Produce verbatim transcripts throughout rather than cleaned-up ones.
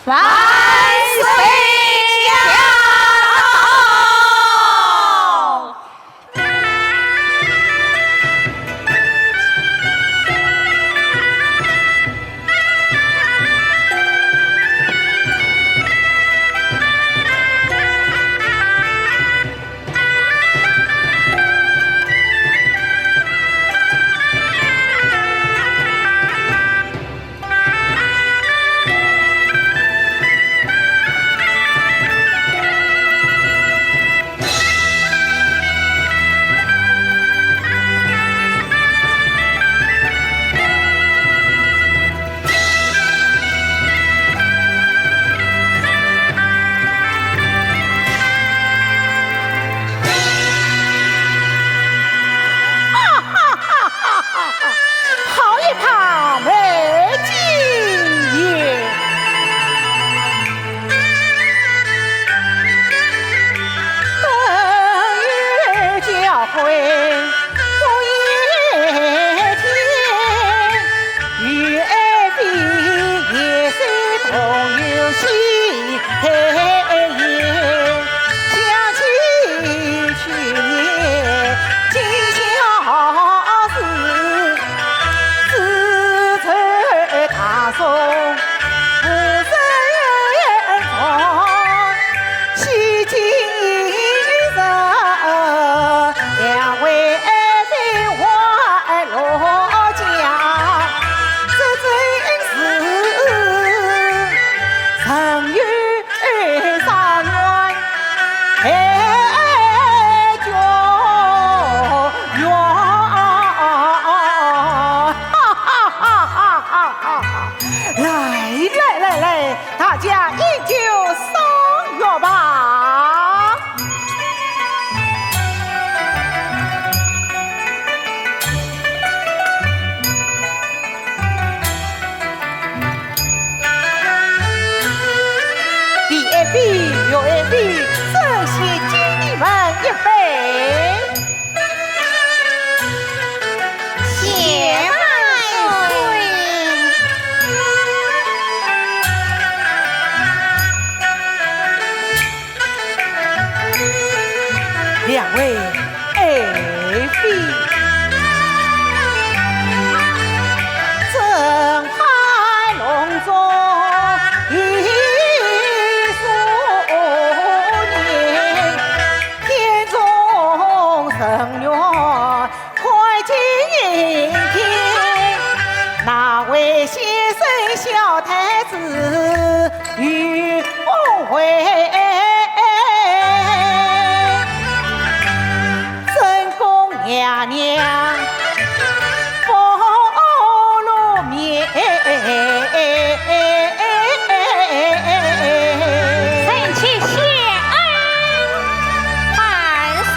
万岁驾到！好一场美景也！灯油交辉不夜天，与爱妃夜宿同游西。 夜，想起去年今宵事，丝绸大宋无人同，迄今日两位爱妃还落家，这真是人有 哎，上元，哎，九元，哈哈哈哈哈哈！来来来来，大家饮酒赏月吧。 第一杯、第二杯，首先敬你们一杯。谢万岁。两位 爱妃。正派隆重一数年，天中圣月快晴天，哪位先生小太子 与我会，正宫娘娘福禄面。臣妾谢恩万岁。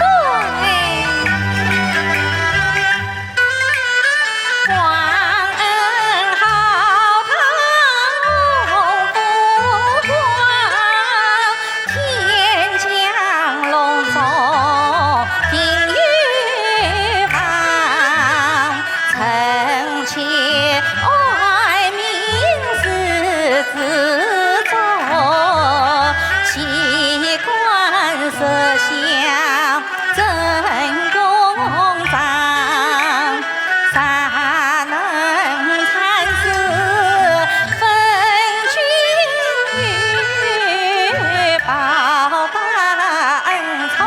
皇恩浩荡五湖广，天降龙种定有望。臣妾爱民如子种，机关设想 真功章，才能参事分君报，恩宠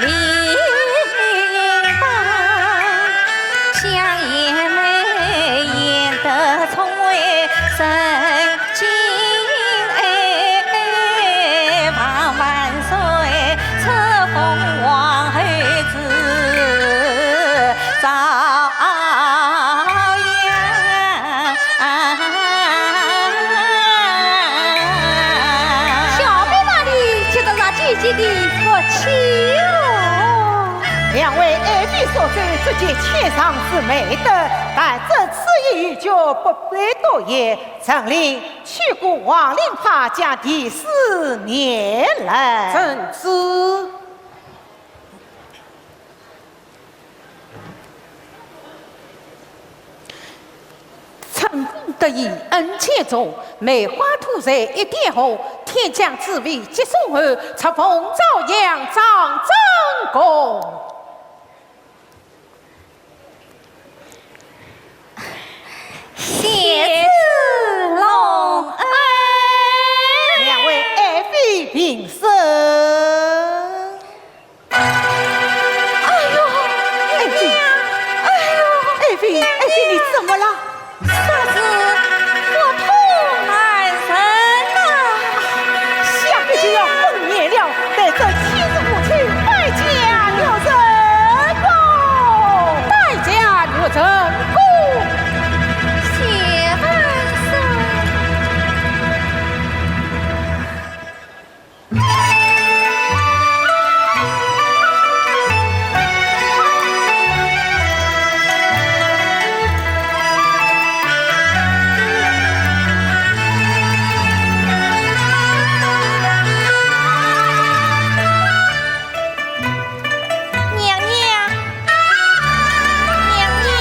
领当，香烟美，贤德聪慧，神 敬爱望万岁，册封皇后之昭阳。小妹那里觉得那姐姐的福气哟。两位爱妃所奏，足见谦让之美德，但这此言已绝，不必多言。 陈琳，去雇王令帕将题诗念来。遵旨。春风得意恩且重，梅花吐在一点红，天降紫薇接送后，出奉昭阳掌正宫。谢主隆恩。两位爱妃平身。 哎呦，爱妃，哎呦，爱妃，爱妃，你怎么了？说是腹痛难忍呐。想必就要昏迷了，待朕亲自扶去拜见玉宸宫。拜见玉宸宫。谢万岁。 娘娘，娘娘。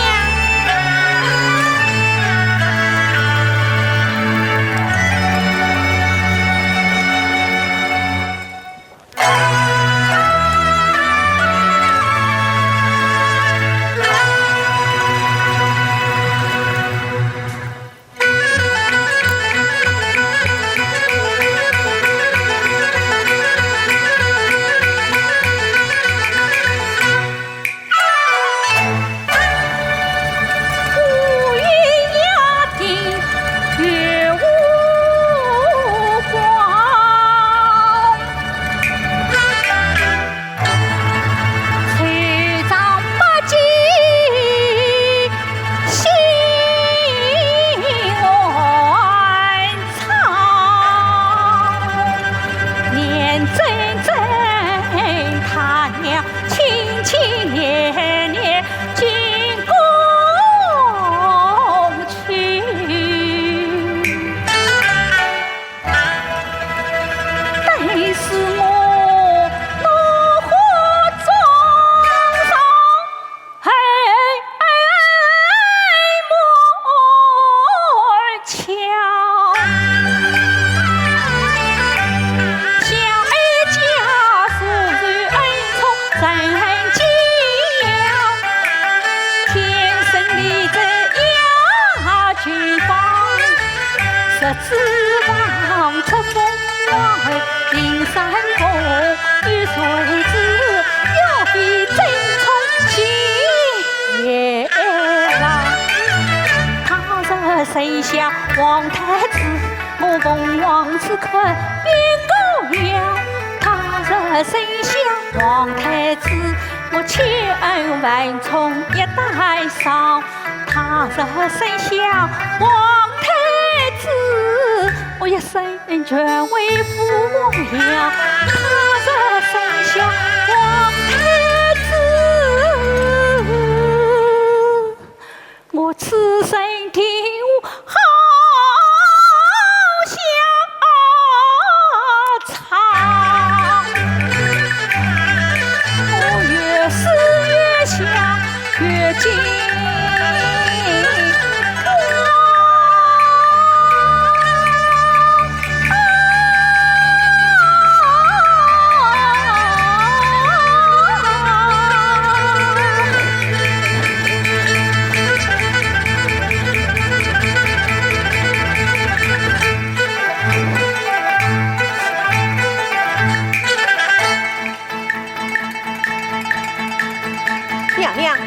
娘娘，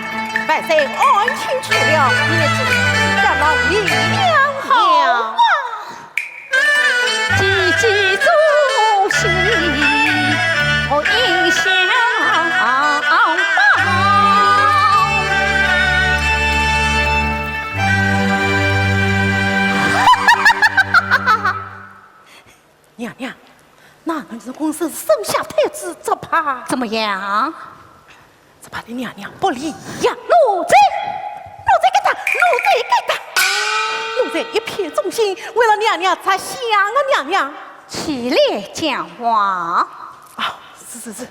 万岁安亲去了，你们只需要劳力量好啊。娘娘，那女人公子生下太子，只怕……怎么样？只怕对娘娘不利呀。奴才，奴才该打，奴才该打，奴才一片忠心，为了娘娘着想啊，娘娘。起来讲话。啊，是是是。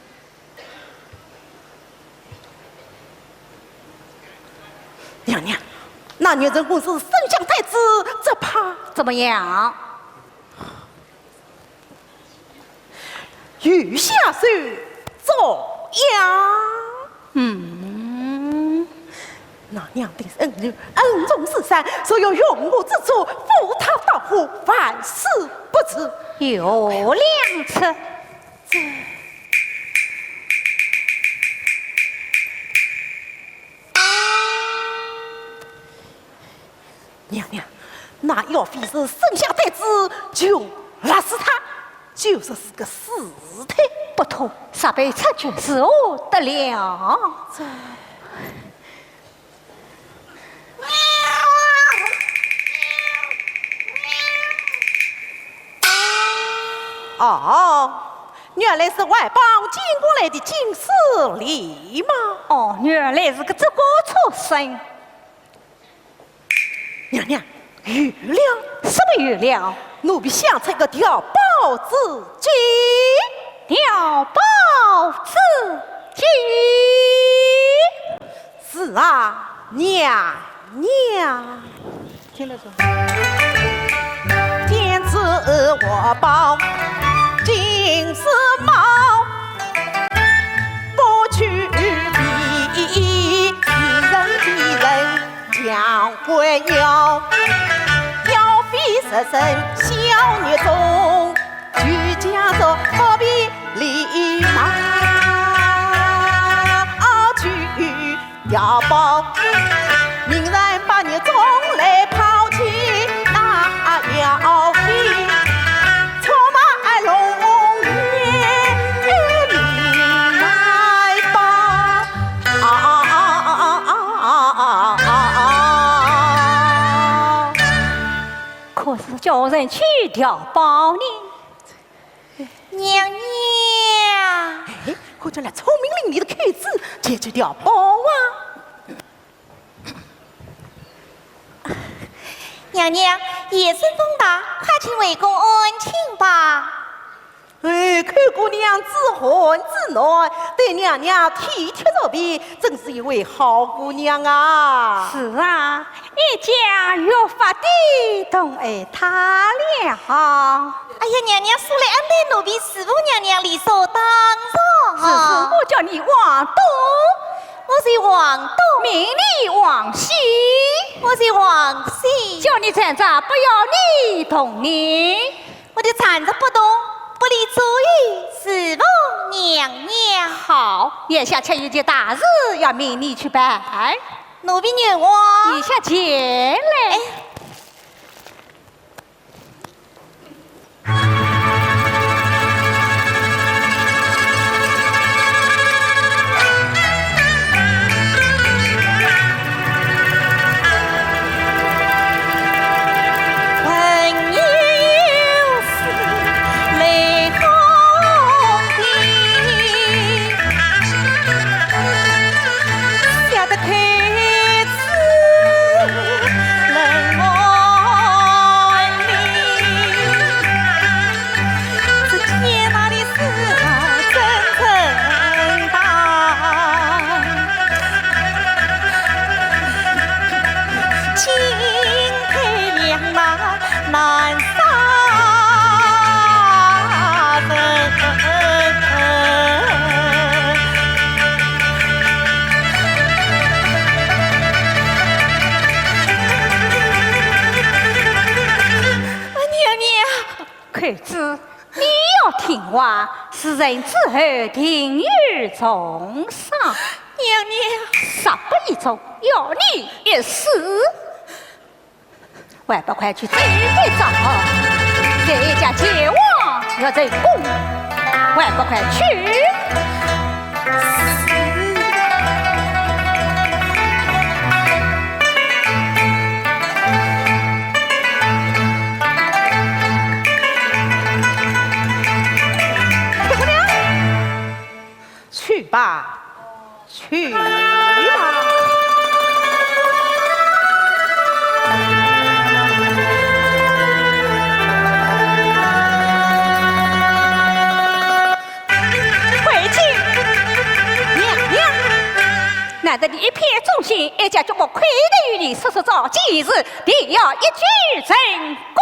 娘娘，那女人公子生下太子，只怕……怎么样？与下手捉妖。嗯。那娘定是恩人恩重如山，若有用我之处，赴汤蹈火，万死不辞。有两次。这娘娘，那妖妃是生下得子就勒死她，就说是个死胎。不妥，若被察觉，如何得了？这……哦，原来是外邦进过来的金丝狸吗？哦，原来是个这个畜生。 娘娘，有了。什么有了？奴婢想出一个调包之计。调包之计？是啊，娘娘。听得懂。天子我包金丝猫，不去比人比人。 杨贵鸟，鸟飞十声小鸟中，就叫做不比礼貌。去要包，命人把你中来抛弃那妖妃，出卖龙颜命来报。 啊啊啊啊啊啊啊啊啊！可是叫人去调包呢？娘娘。哎，可叫那聪明伶俐的寇珠前去调包啊。娘娘，夜深风大，快请回宫安寝吧。 哎，寇姑娘知寒知暖，对娘娘体贴入微，真是一位好姑娘啊。是啊，哀家越发的疼爱她了。哎呀，娘娘速来安排奴婢侍奉娘娘，理所当然啊。是，是，我叫你往东，我是往东。命你往西，我是往西。叫你站着不要理动呢。 我就站着不动，不离左右，侍奉娘娘。好，眼下却有件大事要命你去办。奴婢愿望。你下前来。哎。 娘娘。寇珠，你要听话，是人之后，定有重赏。娘娘。十不一中，要你一死。 还不快去准备着，这一家前往要成功，还不快去！去吧。 去吧。回去。娘娘。难得你一片忠心，哀家决不亏待于你，速速照计时，定要一举成功。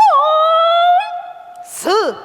是。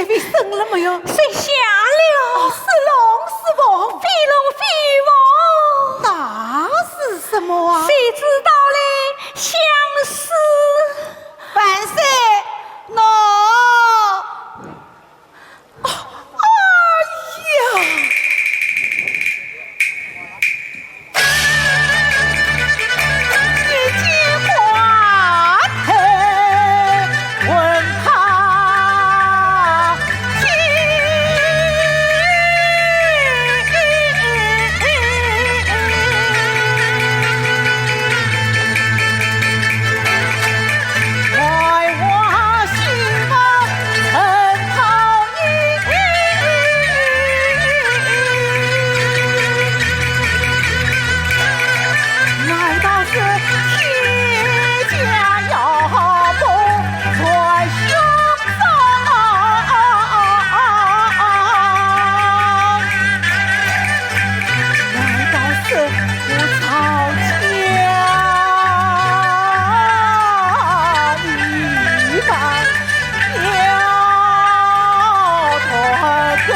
位升了没有？升下了。哦，是龙是凤？非龙非凤。那是什么啊？谁知道嘞？相思。万岁，喏。 哎呀！一枝花开问他情。 难道是我曹家的吗？要断根？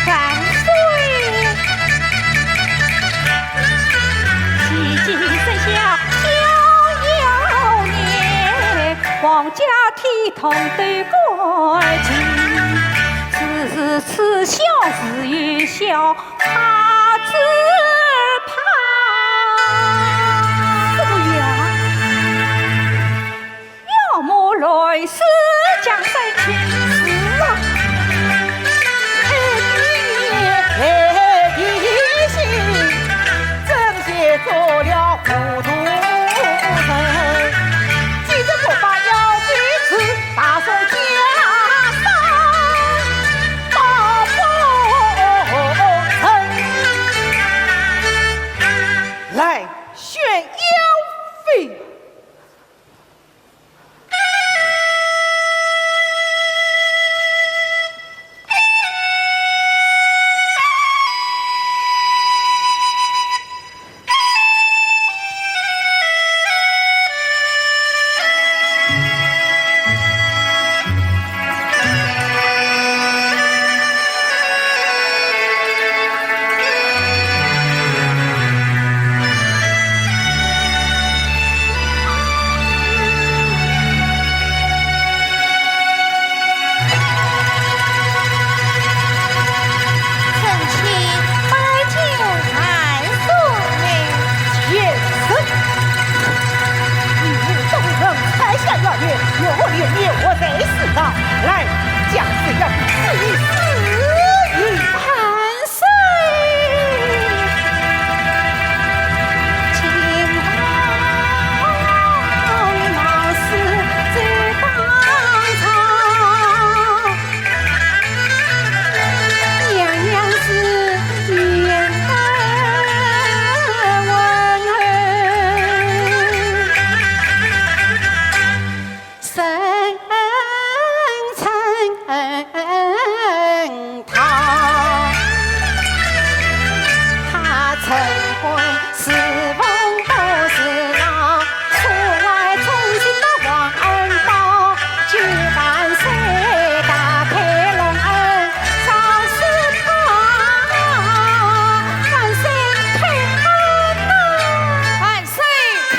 万岁！ 既经生效逍遥年，皇家体统都干净，只是此消自有小，怕只怕。什么呀？ 要么乱世江山尽。是啊。哎，你也太偏心，真是做了糊涂人。今日我把姚妃子大宋江山保不成。来，选姚妃。 臣妾拜见万岁。贤侄，你武松人才下要紧，有何脸面活在世上？来，将这姚妃赐予子义。 万岁！金榜题诗在当朝，娘娘是年温厚。 人称她，她称呼是凤都是郎，出外忠心的王恩宝，举万岁大开龙恩， 赵氏她，万岁开恩呐！万岁开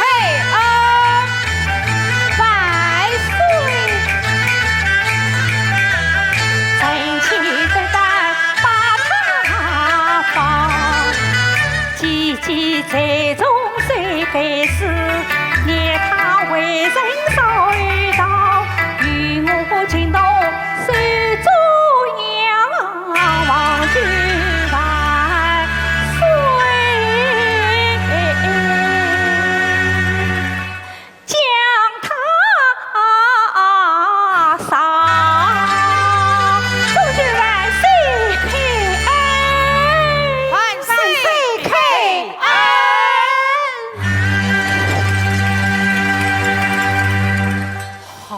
恩！万岁！臣妾这般把她放，姐姐在中守该事，念她为人守道，与我情同 手中阳王万岁，将她上。祝寿万岁开恩！万岁开恩！好。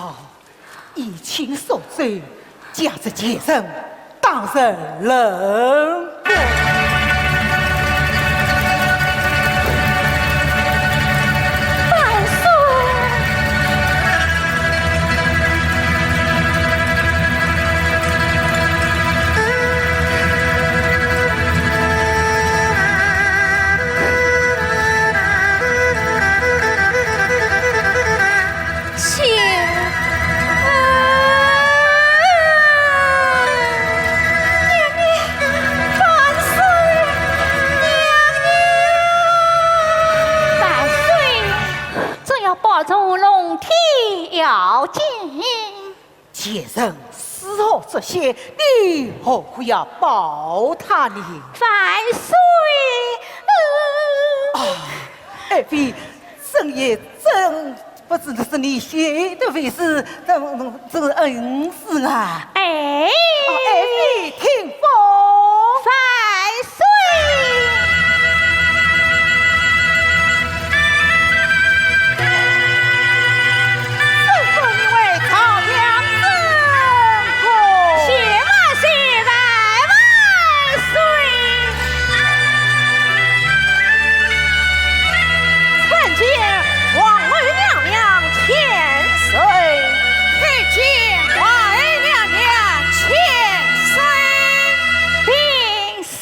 以亲赦罪，将这贱人打入冷宫。贱人，丝毫作谢，你何苦要报答呢？万岁！呃，啊，爱妃，朕也真不知是你写的为诗，这，这是恩师啊。哎。哦，爱妃听封。万岁！ 朕封你为朝阳正宫。谢万岁，万万岁！参见皇后娘娘千岁。参见皇后娘娘千岁。平身。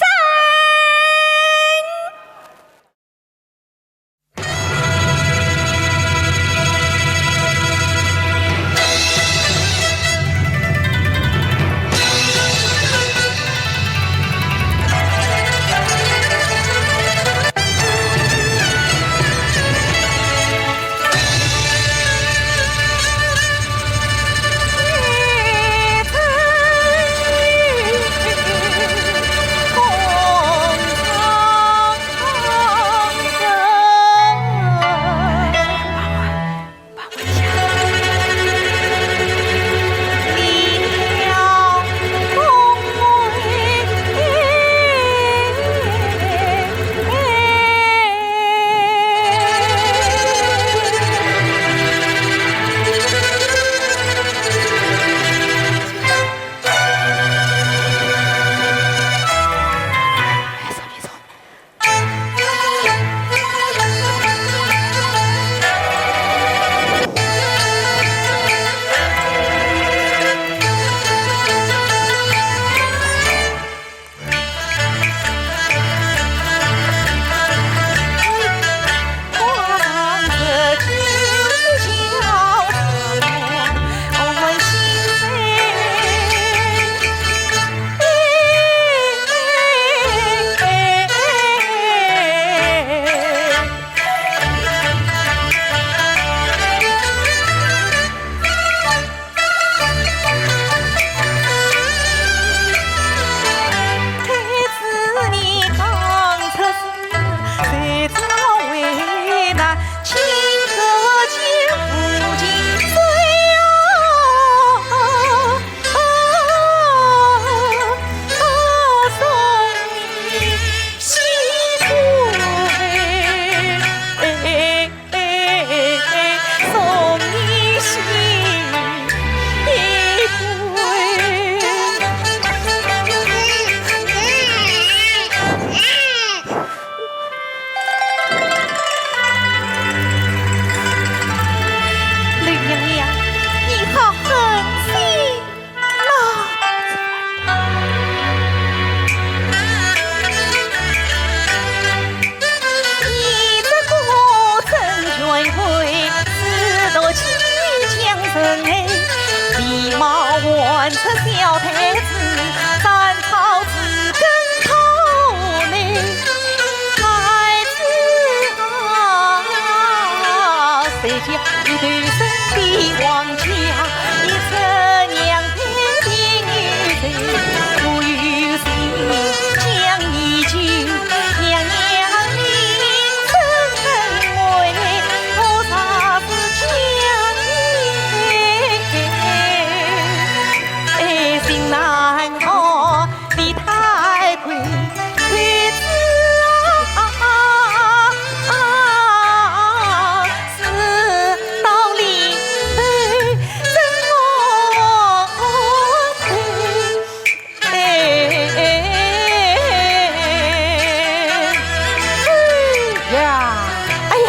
哎呀，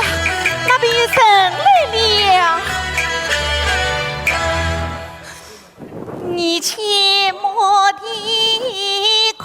那边人来了。你切莫啼哭，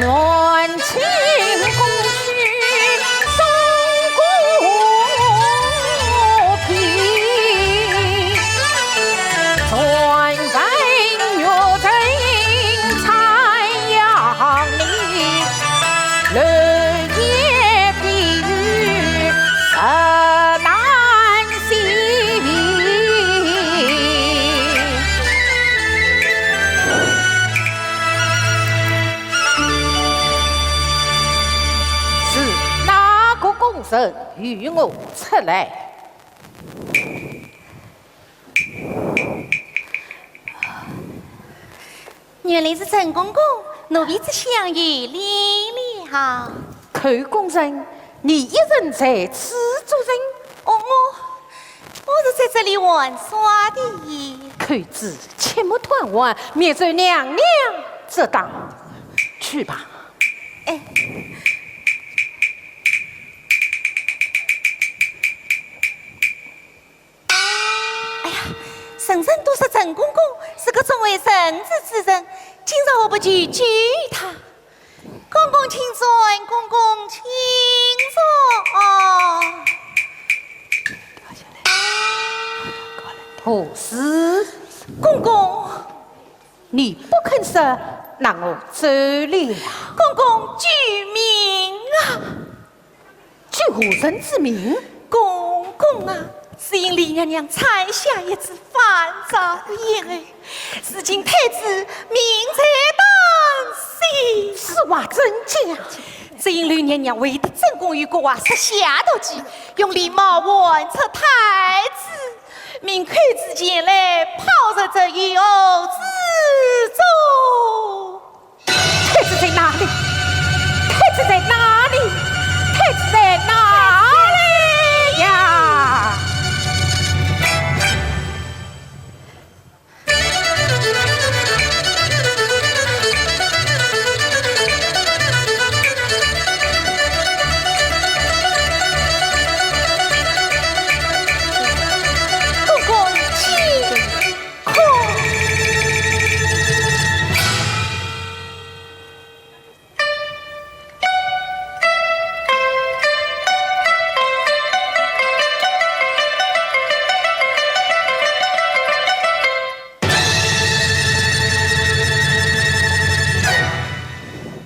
我是哪个功臣与我出来？ 原来是陈公公，奴婢这厢有礼了。寇功臣，你一人在此做甚？哦，我，我是在这里玩耍的。寇珠，切莫贪玩，免受娘娘责打。去吧。哎。 哎呀，人人都说陈公公是个忠厚正直之人，今日何不求救于他？公公请转，公公请转。何事？公公。你不肯说，那我走了。公公救命啊！ 救何人之命？公公啊，只因李娘娘产下一子，犯着了一案，如今太子命在旦夕。此话怎讲？只因李娘娘为的正宫与郭槐设下毒计，用李茂瞒着太子，命寇珠前来抛入这油锅之中。 太子在哪里？太子在哪里？太子在哪里呀？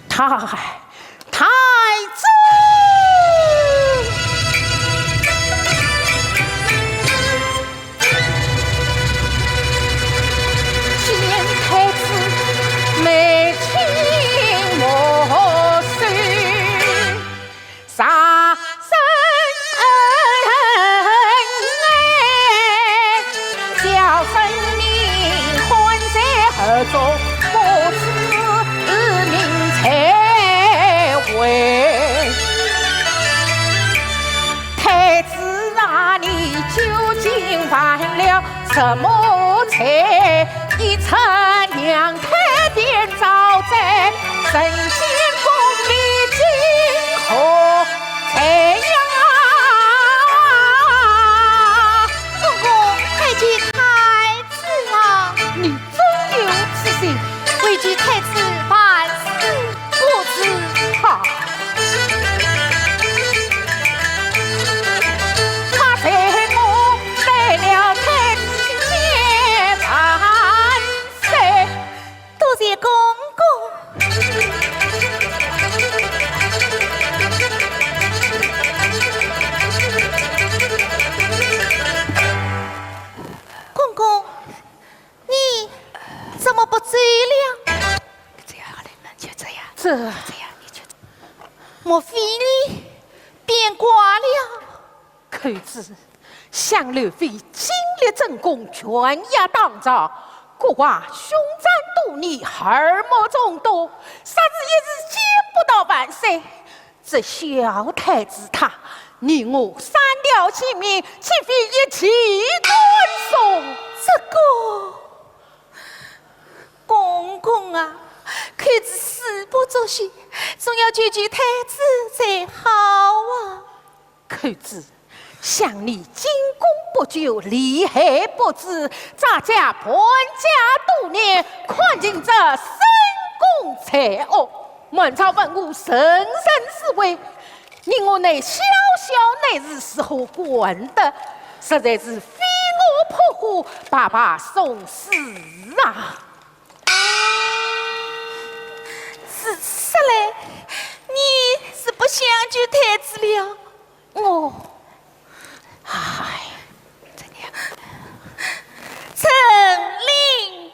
太，太子！ 见太子眉清目秀，啥人恩爱？小生命还在盒中，不知明才回。太子啊，你究竟犯了 什么罪？一出娘胎便遭罪，神仙功名尽，何罪呀？公公，快见太子啊！你真有此心？为救太子万死 不辞。好，他随我带了太子去见万岁。多谢公公。公公，你怎么不走了？ 这样，这样，这样，这样，你就……莫非你变卦了？寇珠，想刘妃经历正宫，权压当朝，郭槐凶残多疑，耳目众多，霎时一时见不到万岁。这小太子他，你我三条性命，岂非一起断送？这个 公公啊，寇珠誓不作戏，总要救救太子才好啊。寇珠，想你进宫不久，厉害不知，咱家伴驾多年，看尽这深宫险恶。满朝文武人人自危，你我那小小内侍如何管得？实在是飞蛾扑火，白白送死啊！是，是嘞，你是不想救太子了？我，唉，怎样？陈琳。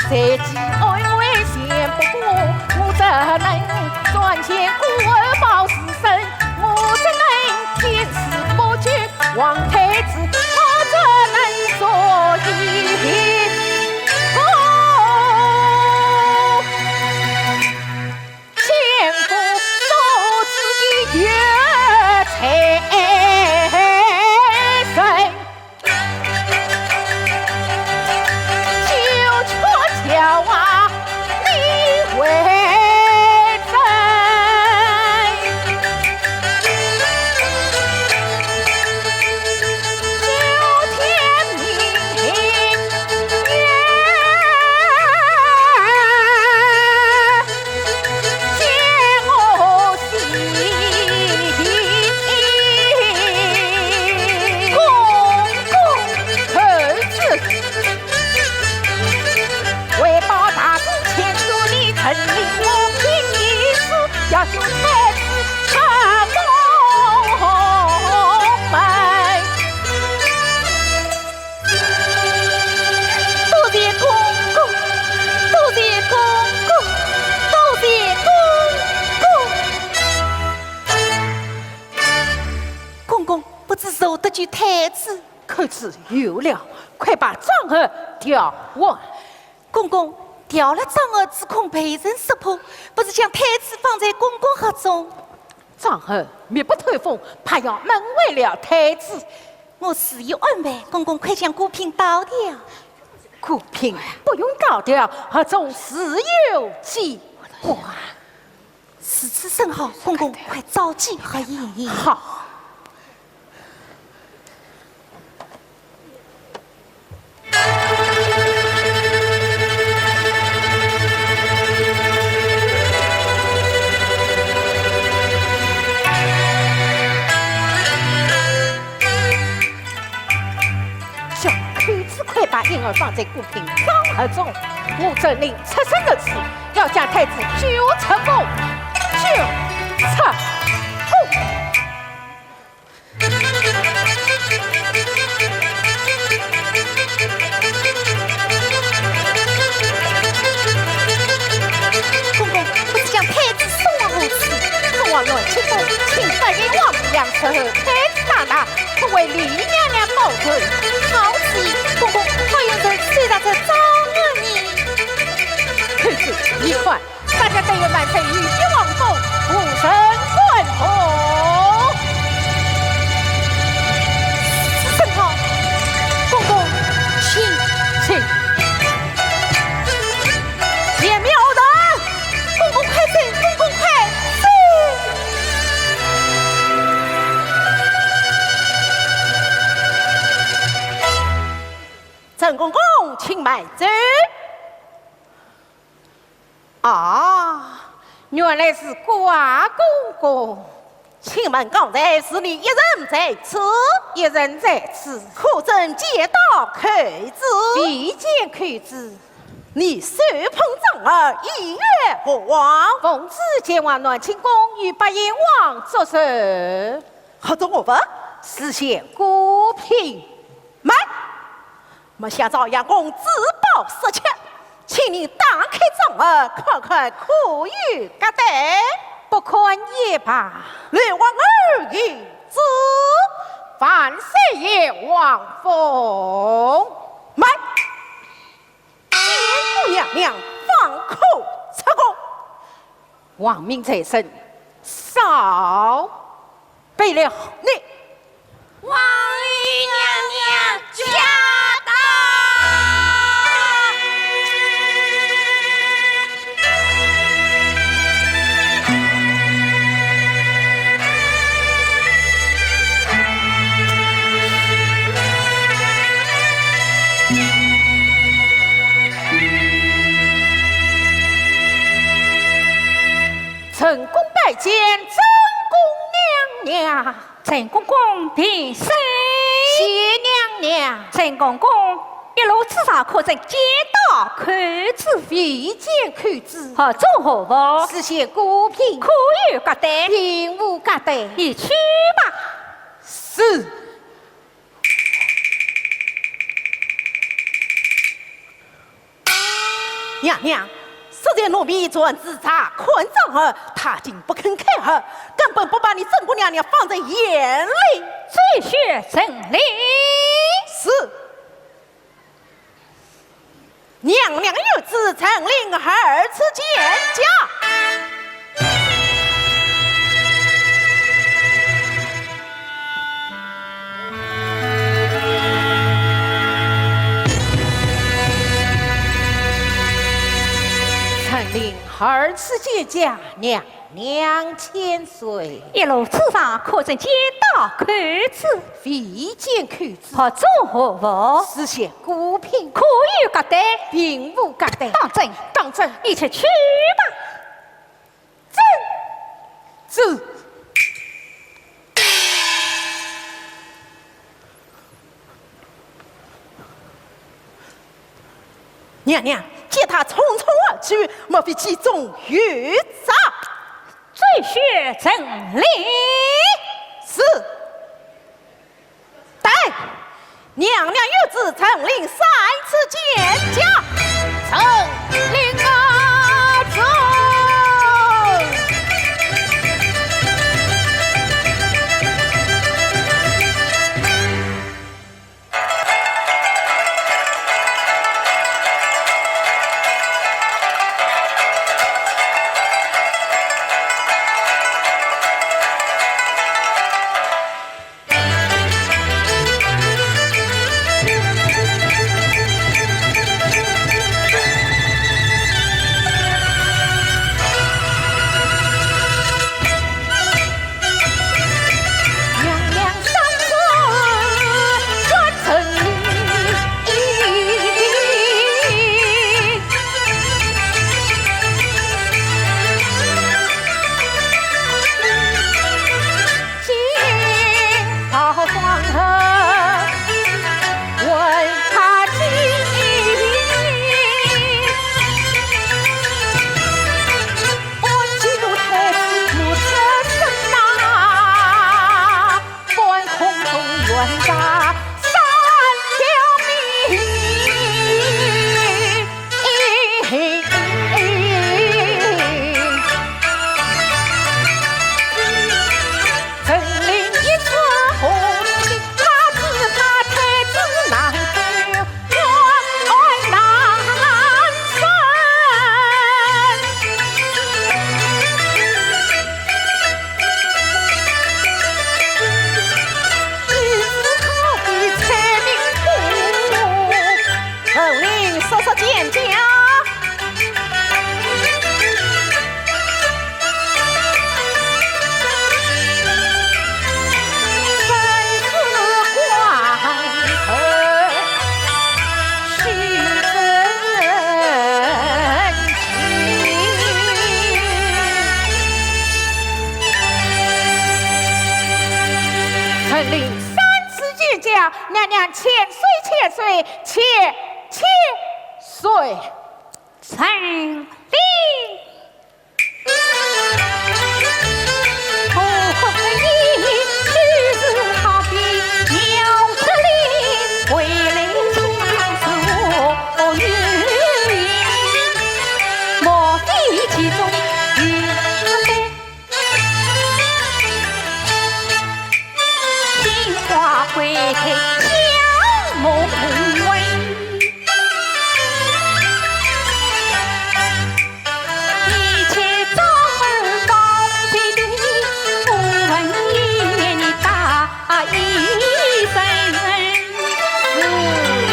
在其安危险不过，我怎能赚钱过活报私生？我怎能见死不救？王太子，我怎能做一个见过世的有才人？ 就缺桥啊，你为真。九天明月，见我心。公公。 儿子，为报大哥千岁的恩情，我拼一死也救太子出宫门。多谢公公，多谢公公，多谢公公。 公公，不知谁得罪太子？寇珠，有了，快把状元调回。公公，调了状元，只恐被人识破，不如将太子放在公公盒中。状元密不透风，怕要闷坏了太子。我自有安排，公公快将果品倒掉。果品不用倒掉，盒中自有机关。 如此甚好，公公快召见何爷爷。好。叫寇珠快把婴儿放在果品装盒中，我遵令 出生入死，要将太子救出宫，救出宫。公公，不知将太子送往何处？送往暖清宫，请八贤王养。此后太子长大，可为李娘娘保存。好主意，公公，好用人收纳这状元呢。 寇珠，你看，大家都有满身御笔皇封，无人敢动。甚好，公公，请。请。前面何人？公公快走，公公快走。陈公公，请慢走。 啊，原来是瓜公公。请问刚才是你一人在此？一人在此。可曾见到寇珠？未见寇珠。你手捧状元，意欲何往？奉旨前往暖清宫与八贤王作寿。盒中何物？是些果品。慢！ 没想到杨公珠宝失窃，请你打开状元，看看可有夹带。不看也罢。来，王二爷，这。万岁爷王封。慢！见过娘娘，方可出宫。 王命在身，少。备了。你。王爷娘娘驾到！ 陈宫拜见正宫娘娘。陈公公平身。谢娘娘。陈公公，一路之上可曾见到寇珠？未见寇珠。盒中何物？是些果品。可有夹带？并无夹带。你去吧。是。娘娘，适才奴婢传旨查看账儿，她竟不肯开口，根本不把你珍贵娘娘放在眼里。奏雪陈令。是。娘娘有旨，陈琳二次见驾。 陈琳二次见驾，娘娘千岁。一路之上，可曾见到寇珠？未见寇珠。何中何物？是些孤品。可有夹带？并无夹带。当真？当真。你且去吧。 遵旨。娘娘，见她匆匆而去，莫非其中有诈？奏雪陈令。是。 待娘娘有旨，陈琳三次见驾。陈琳啊，走。 陈琳速速见驾。陈琳三次见驾，娘娘千岁，千岁，千千岁。陈琳。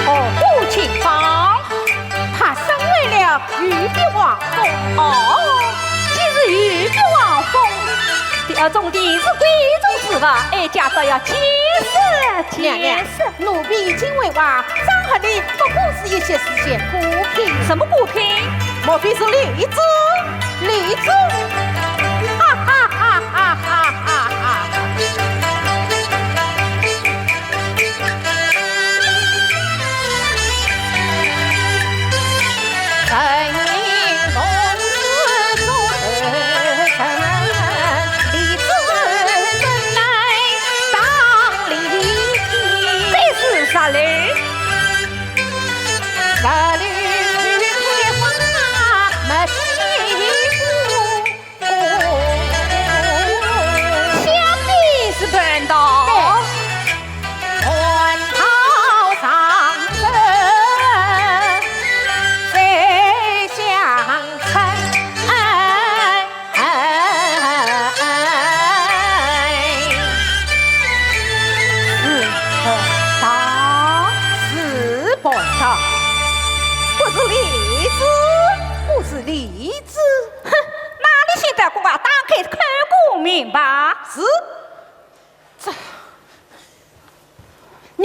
哦，请讲。她身为了御笔皇封。哦，既是御笔皇封，要重定是贵重之物，哀家倒要见识见识。娘娘， 奴婢已经回话，张合礼不过是一些时间孤品。什么孤品？莫非是李子？李子？哈哈哈哈哈哈哈！ 这是啥嘞？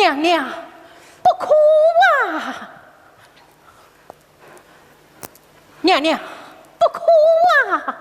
娘娘，不可啊！娘娘，不可啊！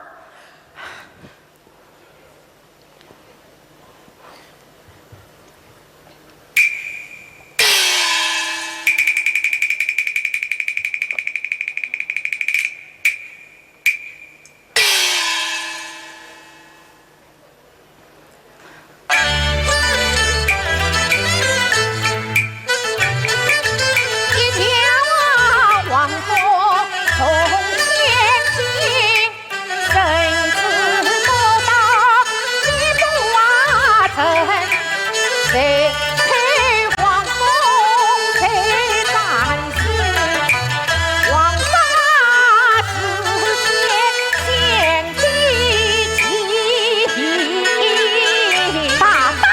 大胆！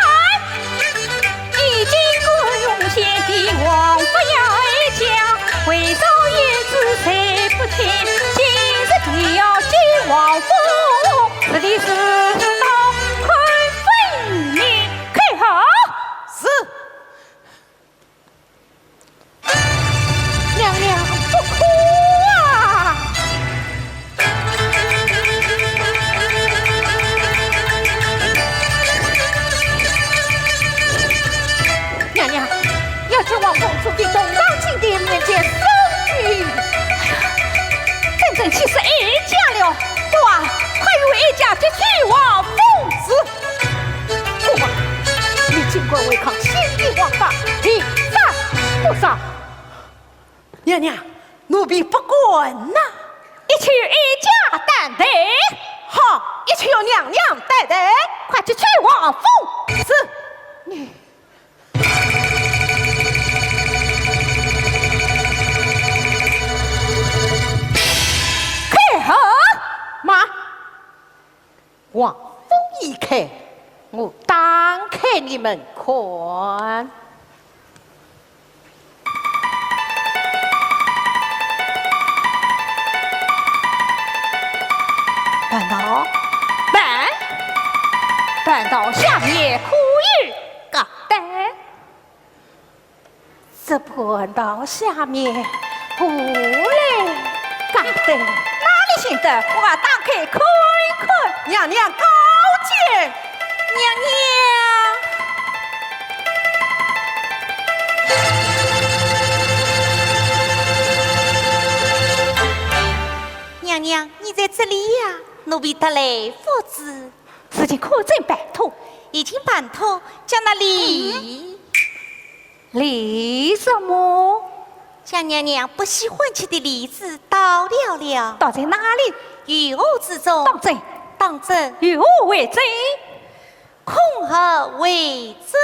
你竟敢用先帝王法要哀家，为首也是谁不听？今日定要救王封，此地是刀，看分明！开口！是。 娘娘，不可啊！娘娘，要救王封，除非动刀进殿面见圣女。真正气死哀家了！哇，快与哀家去救王封！是。 驸马，你竟敢违抗先帝王法，理斩不赦！娘娘，奴婢不敢呐。一切由哀家担待。好，一切由娘娘担待。快去救王封。是。你开口！慢！ 王封已开，我打开你们看。难道，难，难道下面可有夹带？ 这盘道下面无来夹带。哪里寻得？我打开看一看。娘娘高见。娘娘。娘娘，你在这里呀？奴婢特来复旨。事情可曾办妥？已经办妥，叫那李 李什么？将娘娘不喜欢吃的李子捣掉了。捣在哪里？御壶之中。当真？当真。与何为证？恐吓为证。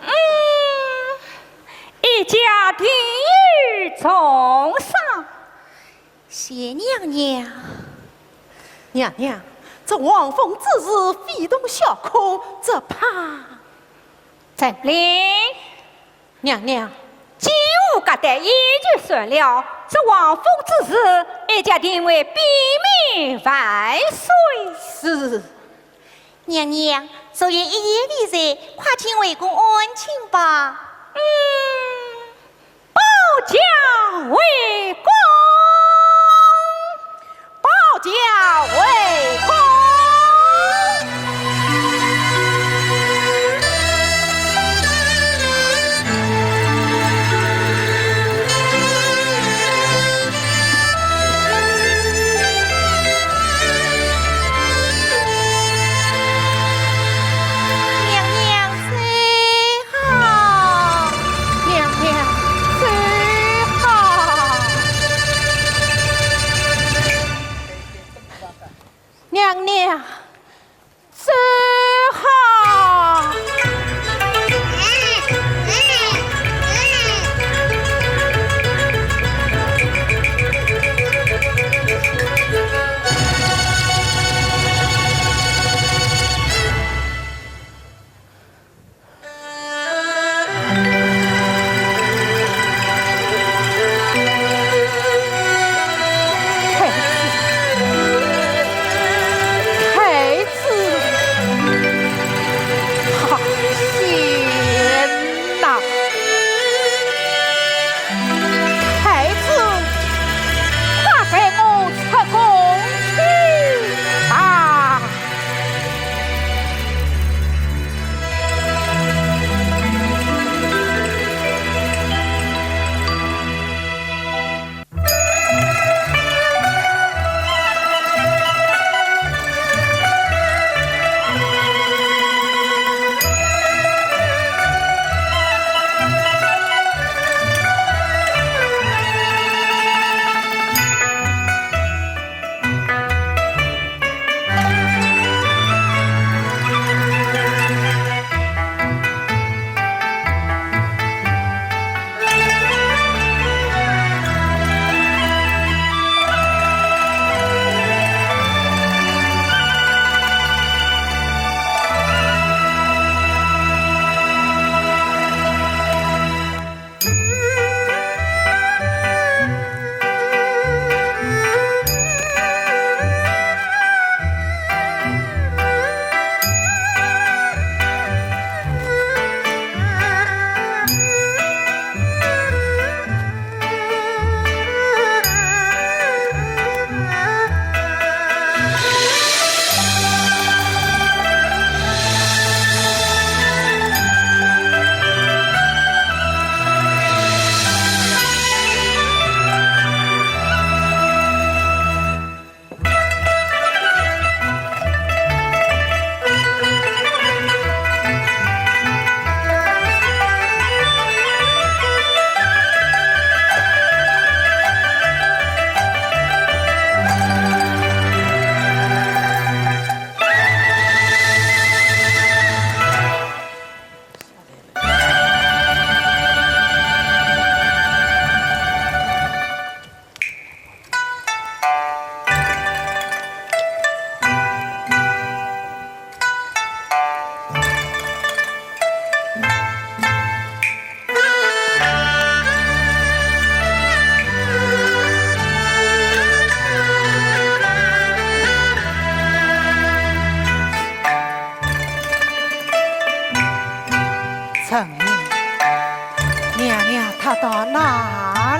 嗯，哀家定有重赏。 谢娘娘。娘娘，这王封之事非同小可，只怕……陈琳。娘娘。既无夹带也就算了，这王封之事，哀家定会禀明万岁。是。娘娘，昨夜一夜未睡，快请回宫安寝吧。嗯。 保驾回宫，保驾回宫。娘娘。 好。娘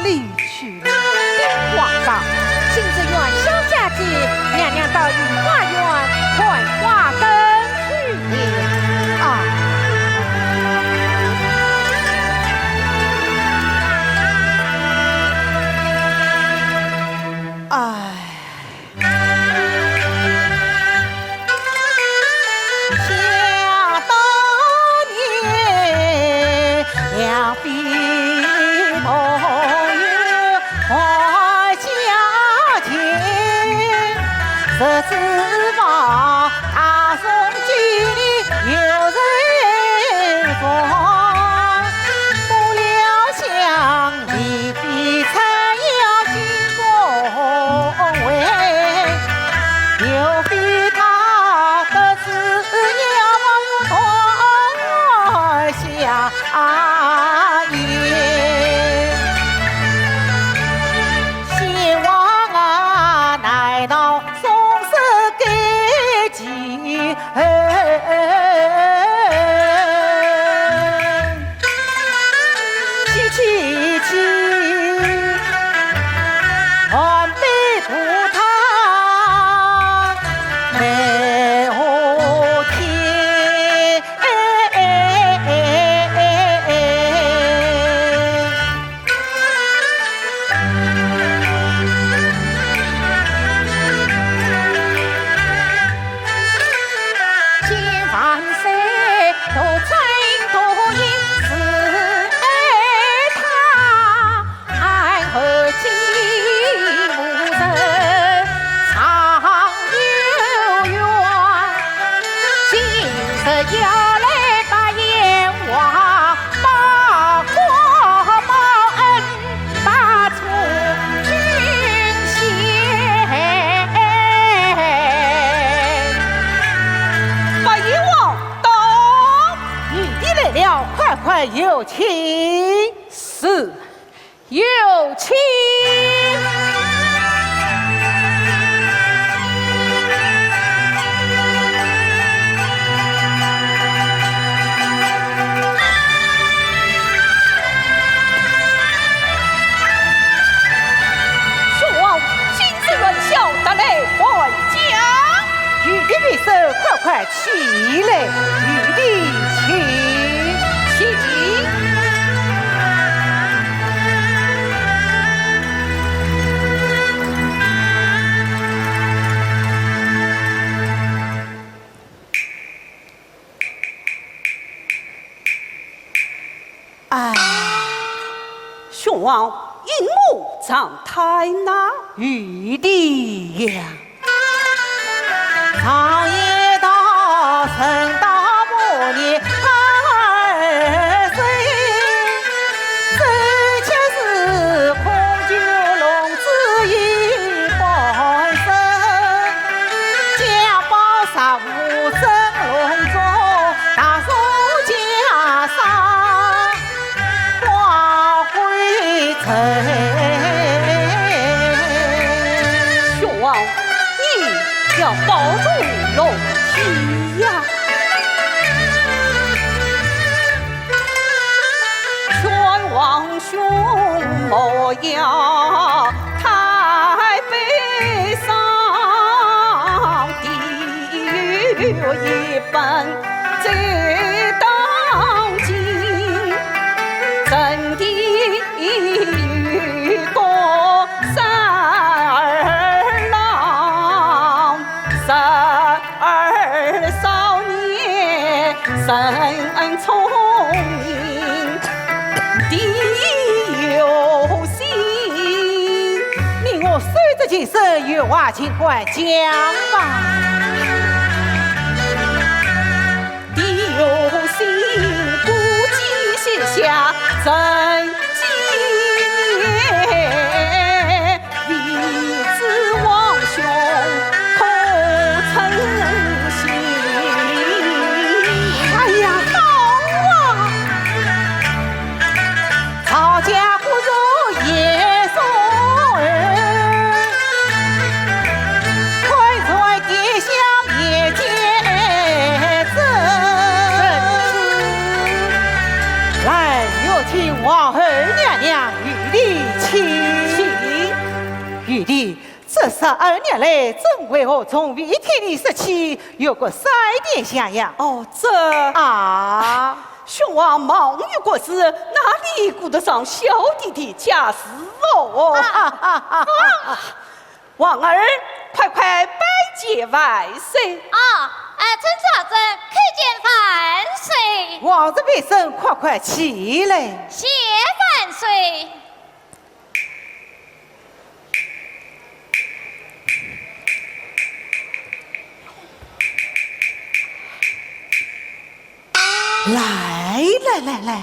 离去了。禀皇上，新知县小姐娘娘到御花园看花灯去了。啊！唉。 想当年，两位朋友还相见，谁知道大宋经历有人亡，不料想 离别才要紧恭维，刘备他得知要断香烟。先王啊，难道送死该 去，去，去，去，寒梅渡他梅花天。 千万岁，多情多义是爱他，爱后继无人，长有冤。今日要来把冤枉报，报，报恩 八处军县。八爷王到。御弟来了，快快有请。是，有请。 兄王，今日元宵，特来还乡。御弟平身，快快起来，御弟请。请。 哎，兄王，引我长叹呐。御弟呀，常言道，人到暮年二十岁，这就是空酒弄 子一半生，家宝十五蒸笼中，大宋江山光辉成。兄王，你要保重龙体呀。 劝王兄莫要太悲伤，地狱一本最当紧，真的有个三二郎，三 儿少年人聪明地有心。你我手执琴声，月华琴管，讲吧。地有心，不计西夏征几年， 为子王兄可称心。哎呀，好啊！曹家骨肉也送儿，看在爹娘面前。来，有请王弟，这十二年来，怎为何从未听你说起有个三殿下呀？哦，这……啊，兄王忙于国事，哪里顾得上小弟的家事哦？啊，啊，啊，啊。王儿，快快拜见万岁。啊，儿臣赵祯叩见万岁。王爷平身，快快起来。谢万岁。 来来来来，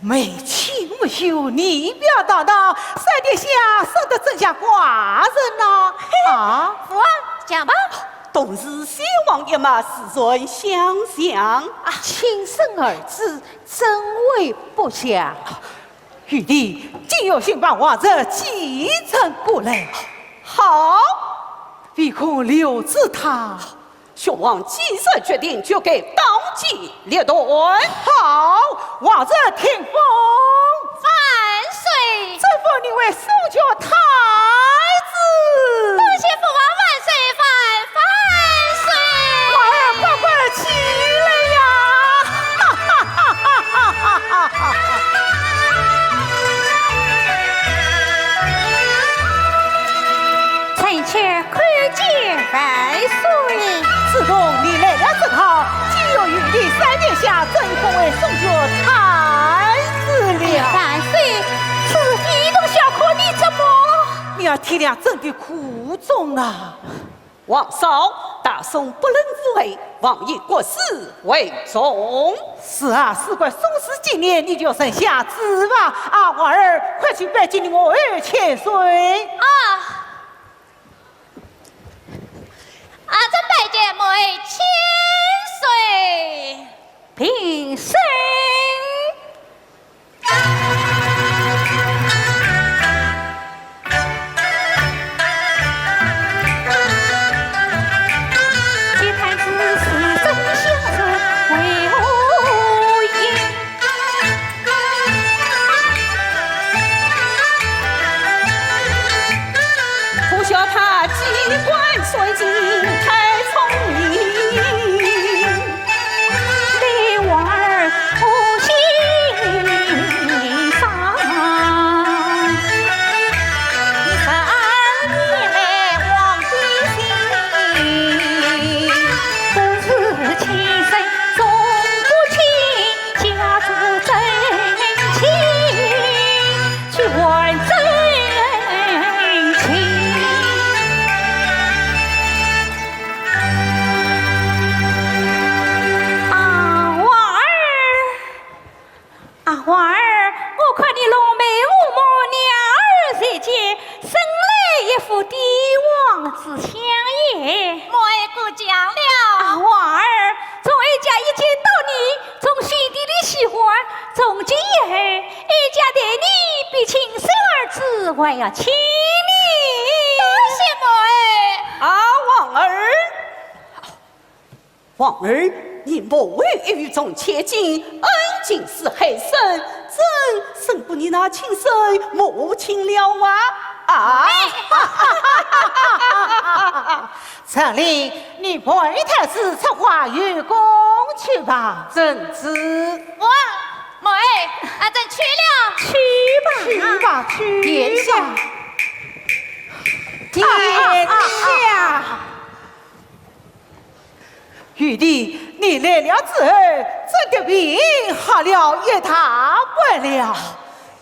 没亲没友，你表堂堂，三殿下说得怎像寡人呢？啊？父王，讲吧。同是先王一脉，世传相像。啊，亲生儿子，怎会不像？ 贤弟，今有信把王爷继承过来。好，唯恐留住他。兄王既然决定，就该当机立断。好，王爷听封。万岁！朕封你为松桥太子。多谢父王万岁万万岁！快快起来呀！ 臣妾叩见万岁。自从你来了正好，今有贤弟三殿下，朕封为松桥太子了。万岁，此事非同小可，你怎么……你要体谅朕的苦衷啊。 王嫂，大宋不论是非，王爷国事为重。是啊，事关宋氏纪念，你就认下旨吧。啊，王儿，快去拜见你母后千岁。啊，儿臣拜见母后千岁。平身。 不笑他机关算尽太聪明。 啊，王儿，啊，王儿，我看你浓眉乌目，两耳垂肩，生来一副帝王之相也。母后过奖了。啊，王儿，从哀家一见到你，从心底里喜欢，从今以后，哀家待你比亲生儿子还要亲呢。多谢母后。啊，王儿。 王儿，你母后一语重千金，恩情似海深，怎胜不过你那亲生母亲了啊？啊！陈琳，你陪太子出华游宫去吧。遵旨。我，母后，儿臣去了。去吧，去吧，去吧。殿下。殿下。 贤弟，你来了之后，朕的病好了一大半了。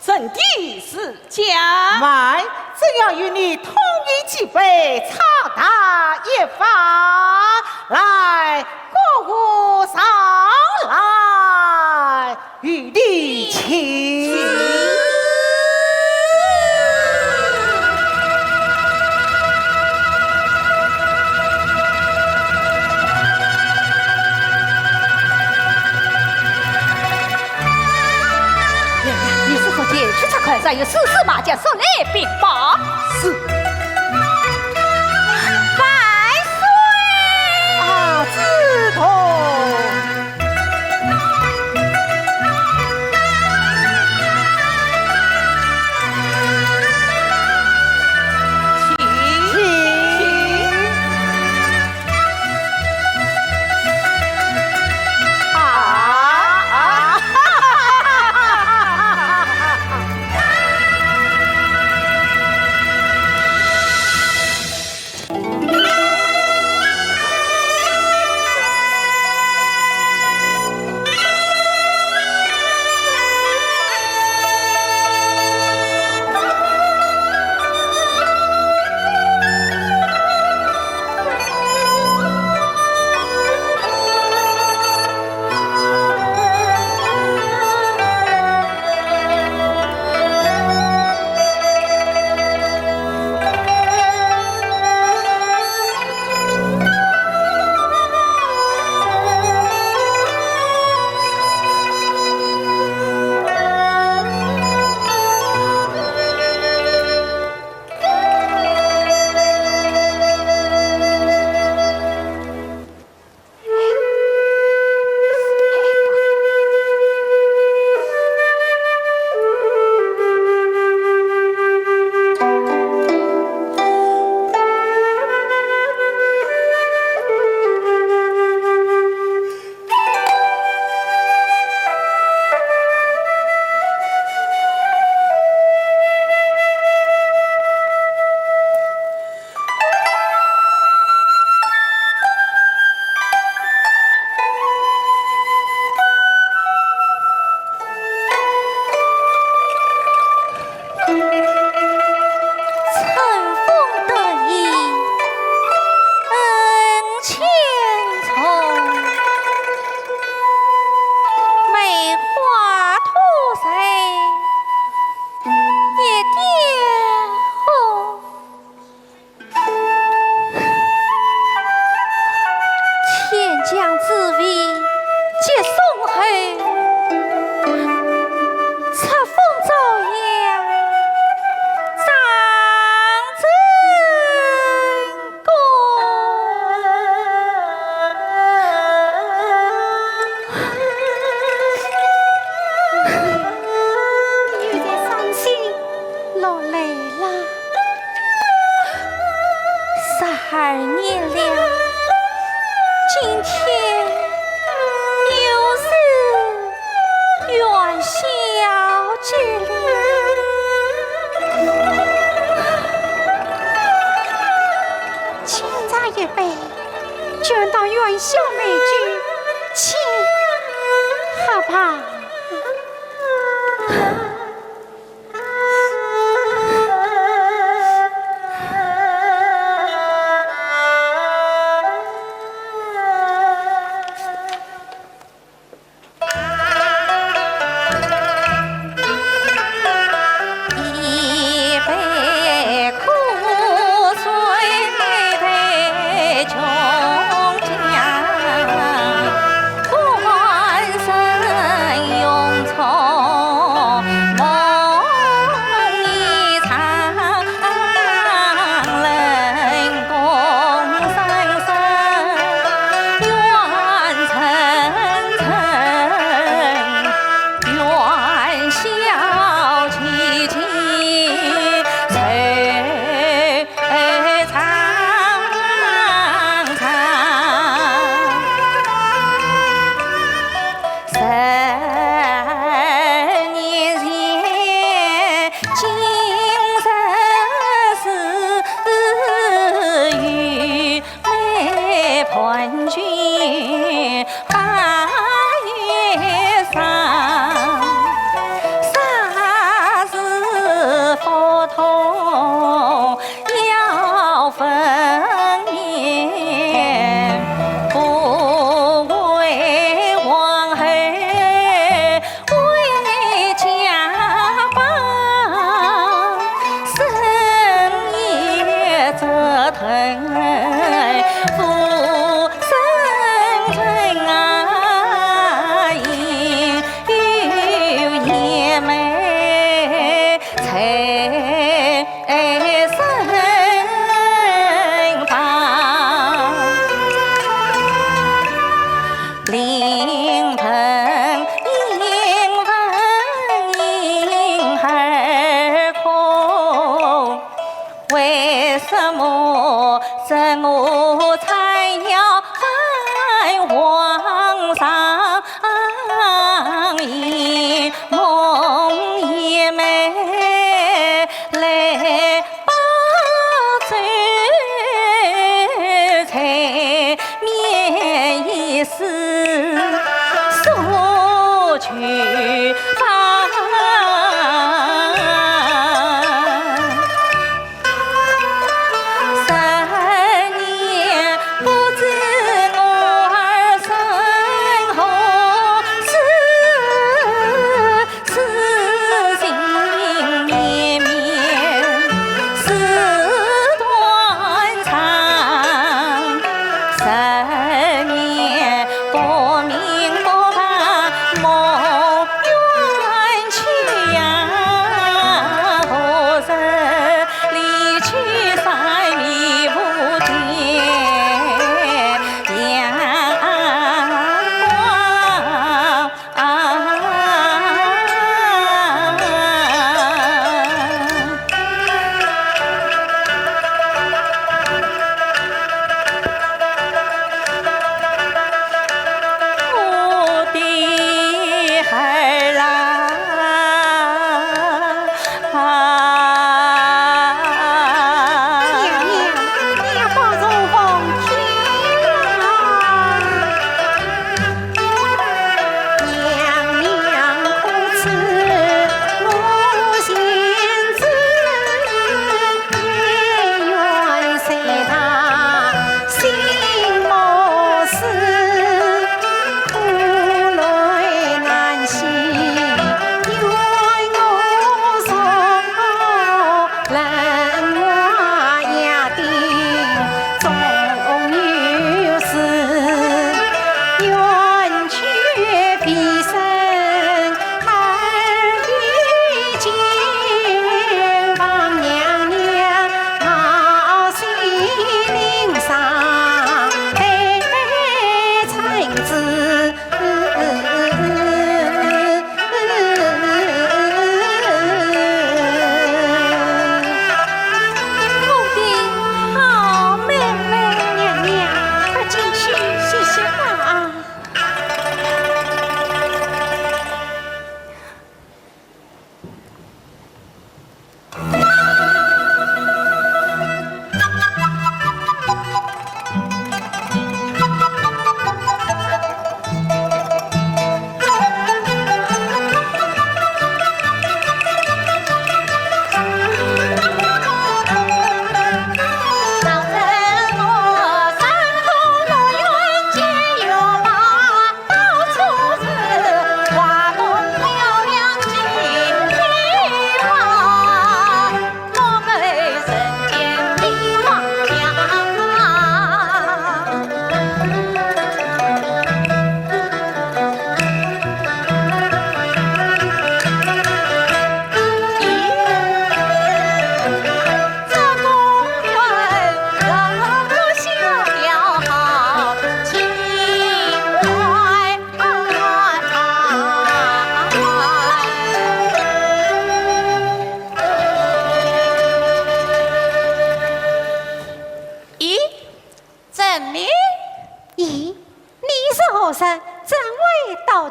朕的是讲。慢，朕要与你痛饮几杯，畅谈一番。来，姑父上来。 贤弟请。娘娘，你速速前去查看，若有私事，马上速来禀报。是。万岁！啊，梓童。念了，今天又是元宵节了。清茶一杯，就当元宵美酒，请喝吧。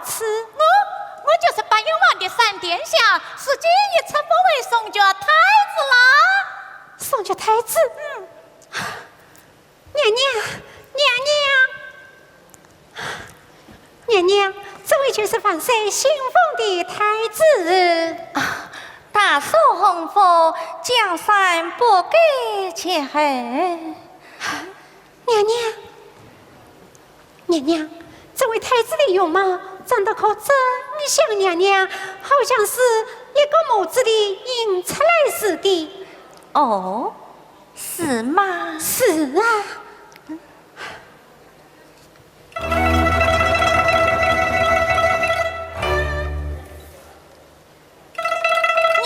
是我，我就是八贤王的闪殿下，如今已出府为宋国太子了。宋国太子？嗯。娘娘，娘娘，娘娘，这位就是万岁新封的太子。啊，大宋洪福，江山不改接后。娘娘， 娘娘，这位太子的容貌长得可真像娘娘，好像是一个模子里印出来似的。哦，是吗？是啊。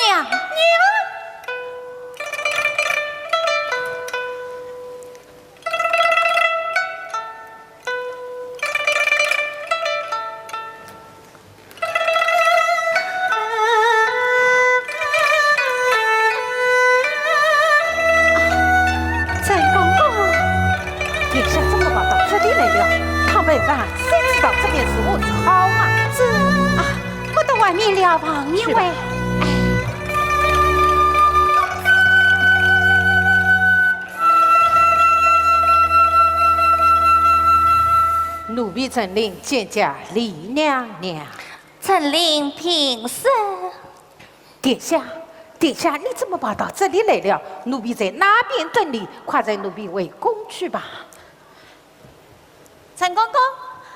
娘娘。 陈公公。殿下怎么跑到这里来了？倘被万岁知道这便如何是好啊？这，啊，我到外面聊房一会。去吧。哎。 奴婢陈琳见驾李娘娘。陈琳平身。殿下，殿下，你怎么跑到这里来了？奴婢在那边等你，快随奴婢回宫去吧。陈公公，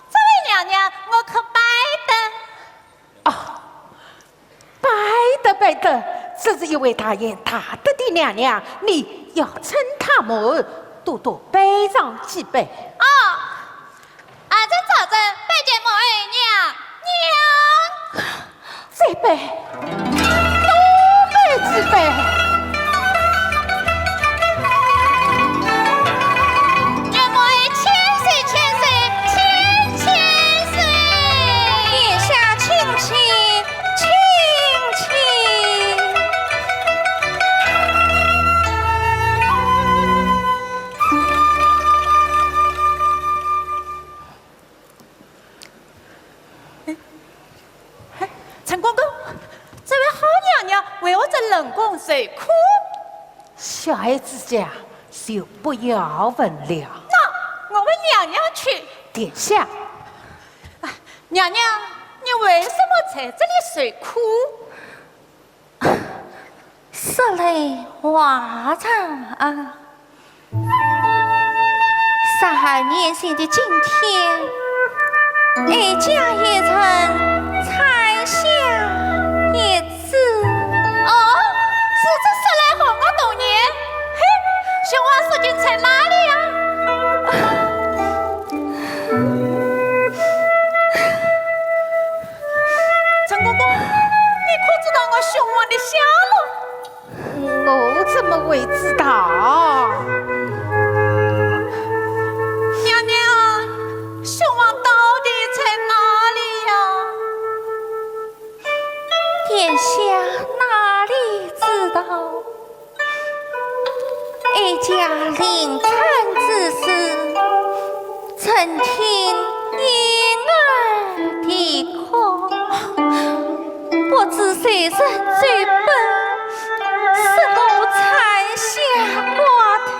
这位娘娘我可拜得。 哦，拜得拜得，这是一位大贤大德的娘娘，你要称她母后，多多拜上几拜。哦，儿臣赵祯拜见母后娘娘。再拜，多拜几拜。愿母后千岁千岁千千岁。殿下请起。 请起。哎，哎，陈公公，这位好娘娘为何在冷宫受苦？小孩子家就不要问了。那我问娘娘去。殿下。 啊，娘娘，你为什么在这里受苦？说来话长啊。十二年前的今天，哀家也曾产下一 子。哦，如此说来和我同年。嘿，兄王如今在哪里呀？陈公公，你可知道我兄王的下落？我怎么会知道？娘娘，兄王到底在哪里呀？ 殿下哪里知道？哀家临产之时，曾听婴儿啼哭，不知谁人奏本，说我产下寡胎。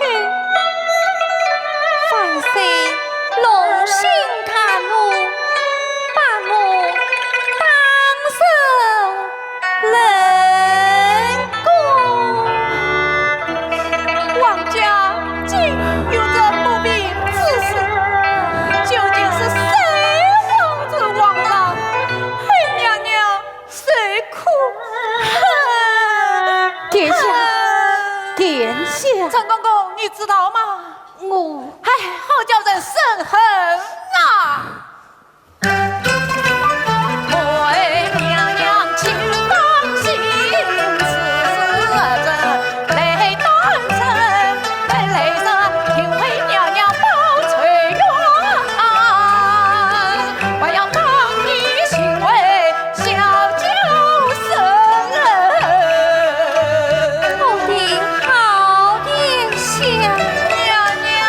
万岁龙心大怒， 把我打入冷宫。王家竟有这不平之事，究竟是谁妄自妄让，害娘娘受苦？殿下，殿下。陈公公，你知道吗？我，哎，好叫人生恨啊！ 我的好殿下。娘娘。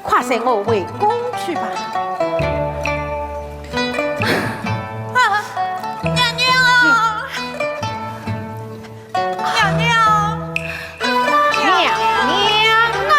快随我回宫去吧。啊，娘娘啊！娘娘！娘娘啊！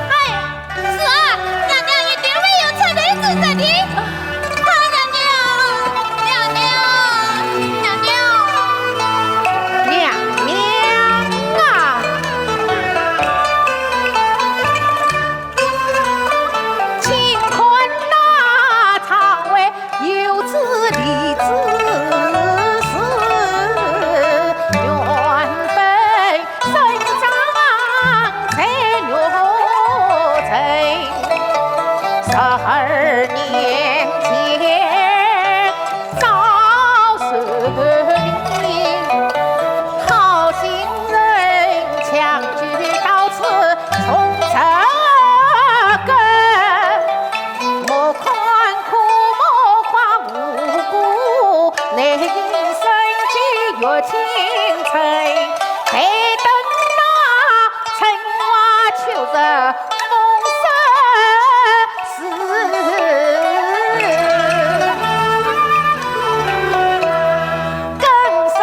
哎，是啊，娘娘一定会有出头之日的。啊，娘娘，娘娘，娘娘，娘娘啊！请看那窗外有枝荔枝树，原本 生长在玉城，十二年前遭受凌，好心人抢救到此重植根。 莫看枯，莫看无辜，内生机月青春。待等那春花秋月风生时，更生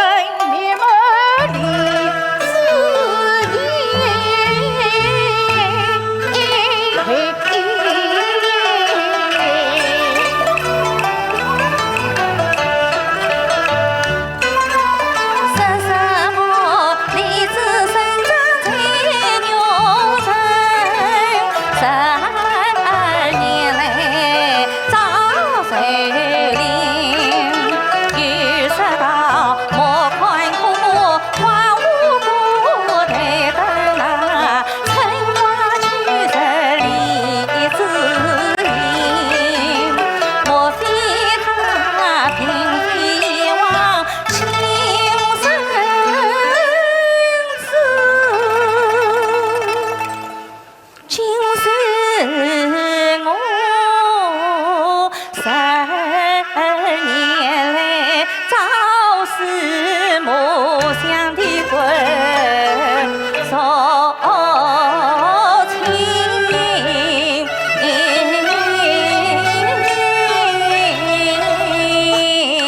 满枝。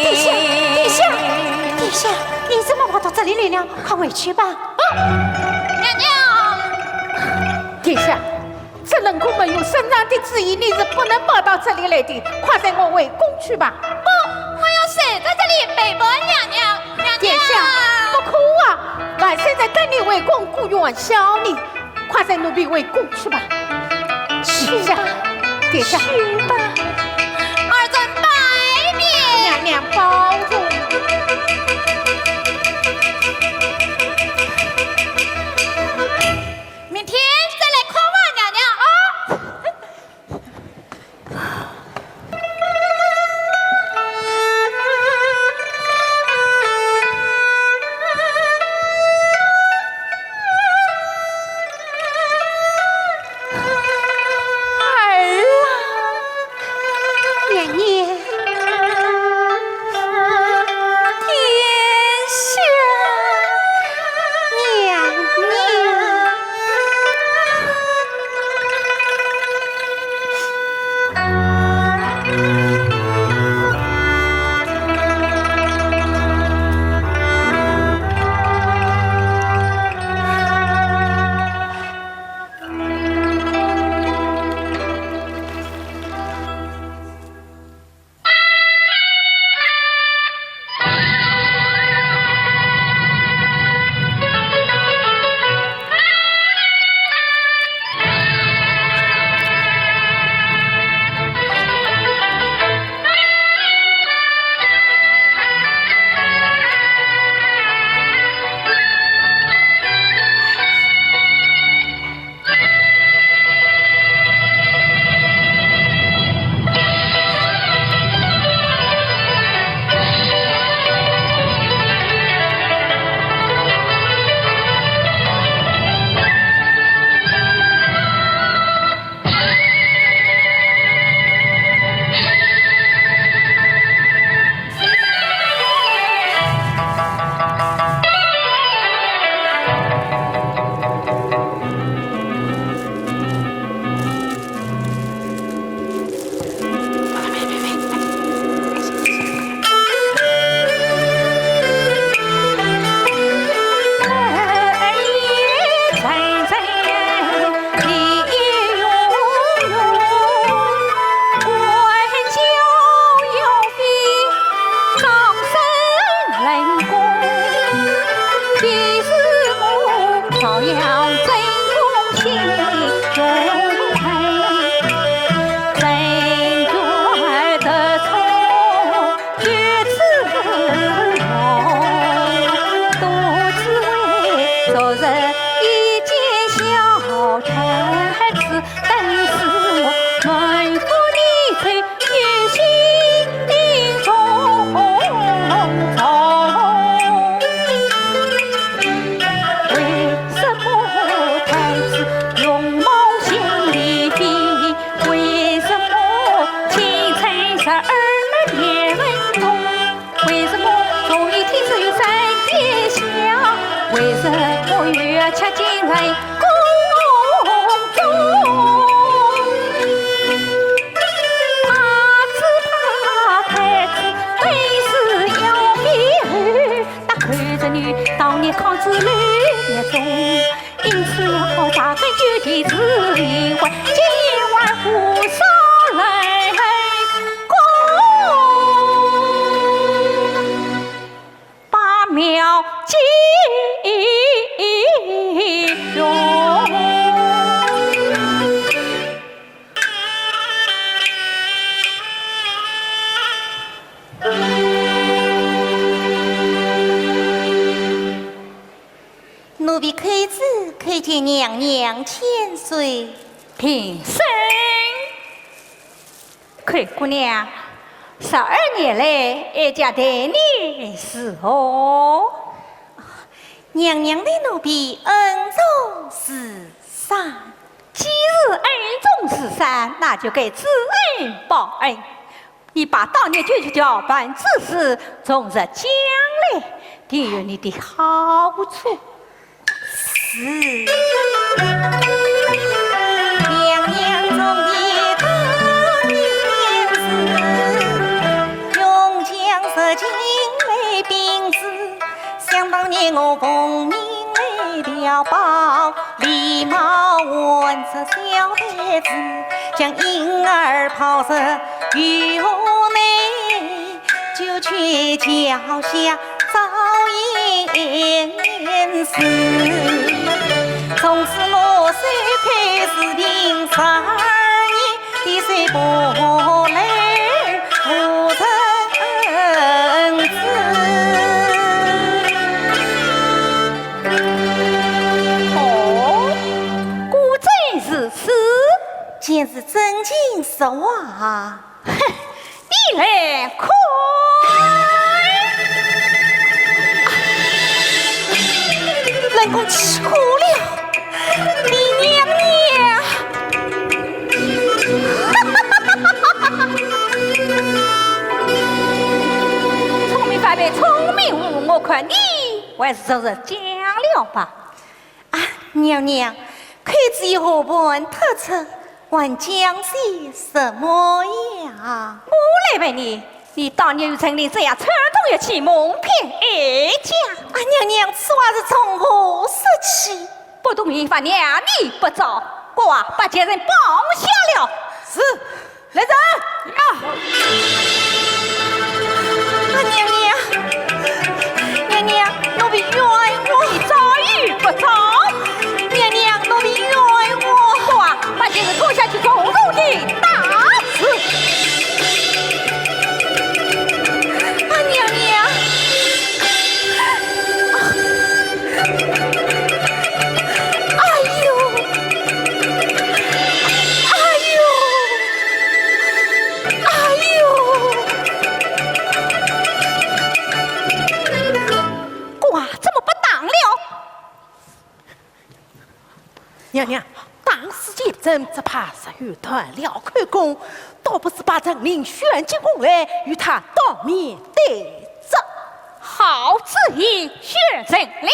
殿下，殿下，殿下，你怎么跑到这里来了？快回去吧。啊，娘娘！殿下，这冷宫没有圣上的旨意，你是不能跑到这里来的。快随我回宫去吧。不，我要守在这里陪伴娘娘。娘娘！殿下，不可啊！万岁在等你回宫，故宫还需要你。 快随奴婢回宫去吧。去吧，殿下，去吧。儿臣拜别。娘娘保重。明天再来看望娘娘啊。 儿啊，吃进来宫中，怕只怕太子被是要比后，那看着你当年康子楼一中，因此要好大个酒的是一回，今晚无上来宫。 把妙计用。奴婢寇珠叩见娘娘千岁。平身。 寇姑娘，十二年来，哀家待你如何？娘娘对奴婢恩重如山。既是恩重如山，那就该知恩报恩。你把当年九曲桥畔之事从实讲来，定有你的好处。 是。娘娘中的大典是，用将入京来禀旨，想当年我奉命来调报，礼貌换着小台子，将婴儿抱入御屋内。 就去脚下遭严事。从此我受配是定十二年的，虽不来无人知。哦，果真如此？简直真情实话。 哼，你来看。冷宫岂可了，李娘娘。聪明反被聪明误，我看你还是实实讲了吧。 啊，娘娘，寇珠已和盘托出，还讲些什么呀？我来问你，你当年与陈琳这样串通一气，蒙骗哀家。啊，娘娘，此话是从何说起？不动刑罚，让你不招，快把贱人绑下了。是。 来人！啊！啊，娘娘，娘娘，奴婢冤枉。你招与不招？娘娘，奴婢冤枉。快把贱人拖下去，重重的打。是。啊，娘娘。啊！哎呦！ 哎呦，哎呦！哇，怎么不打了？娘娘，打死贱人，只怕是有断了口供，倒不如把陈琳选进宫来，与她当面对质。好主意，选陈琳。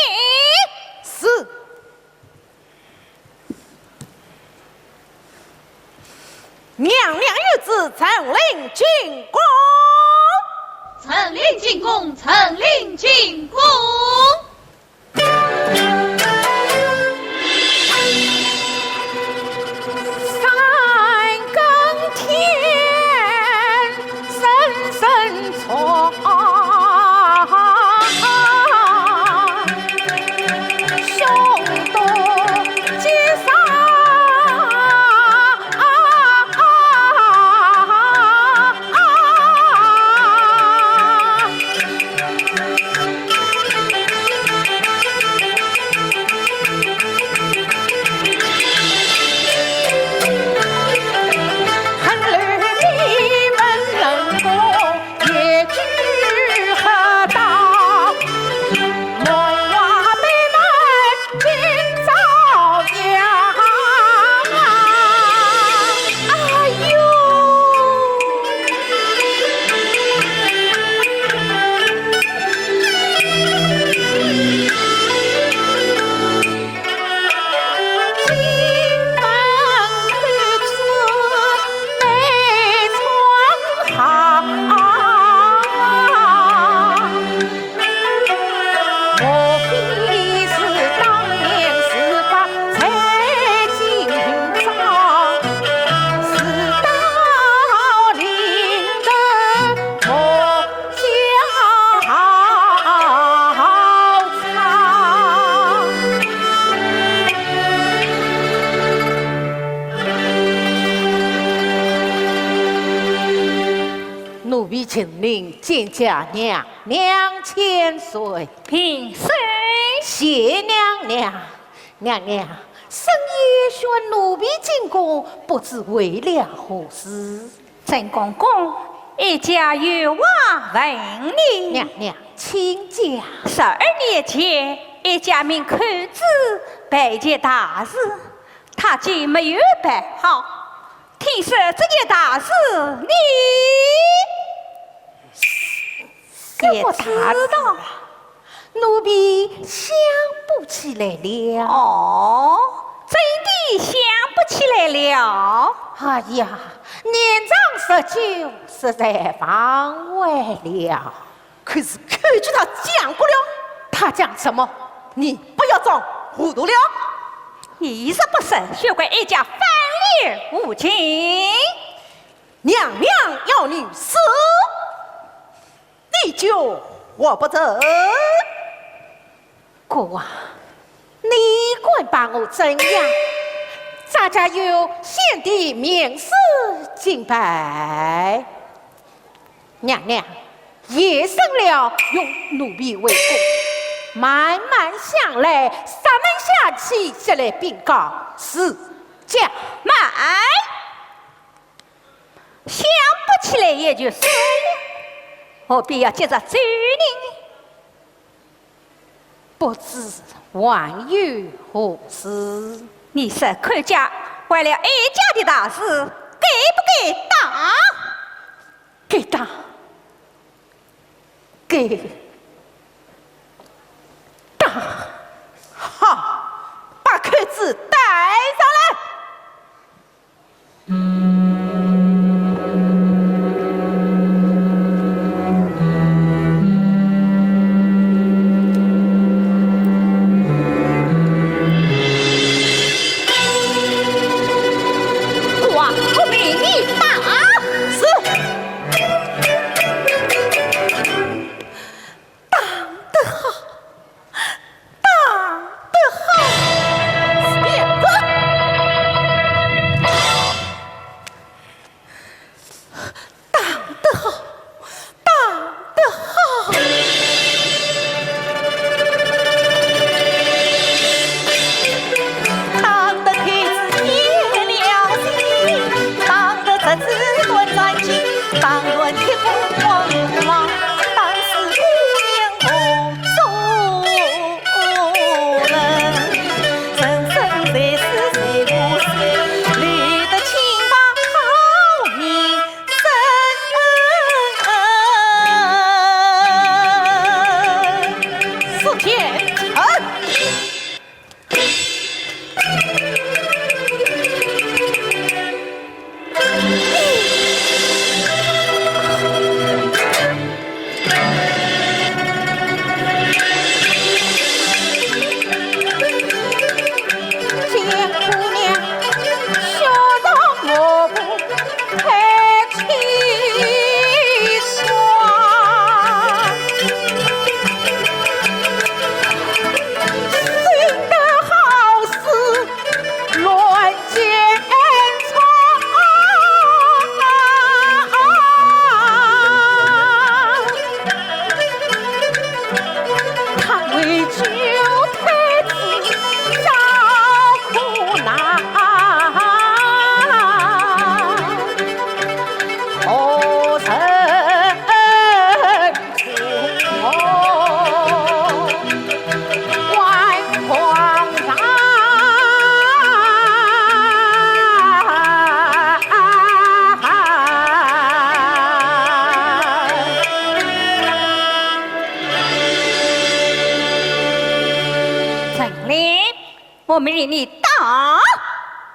是。 娘娘谕旨，陈琳进宫。陈琳进宫，陈琳进宫。三更天，声声请命见驾娘娘千岁。平身。谢娘娘。娘娘，深夜宣奴婢进宫，不知为了何事？ 陈公公，哀家有话问你。娘娘，请讲。十二年前，哀家命寇珠办件大事，她竟没有办好。听说这件大事，你也知道。 奴婢想不起来了。哦，真的想不起来了。哎呀，年长日久，实在忘怀了。可是寇珠她讲过了。她讲什么？你不要装糊涂了。你若不说，休怪哀家反脸无情。娘娘要你死， 你就活不成。国王，你敢把我怎样？咱家有先帝名士敬拜。娘娘，夜深了，容奴婢回宫。慢慢想来，上面下去，接来禀告。是，驾。慢。 想不起来也就算了，何必要急着走呢？不知还有何事？你说寇家坏了哀家的大事，该不该打？该打，该打。好，把寇珠带上来。 打得好，打得好！打得好，打得好！ 陈琳，我命你打。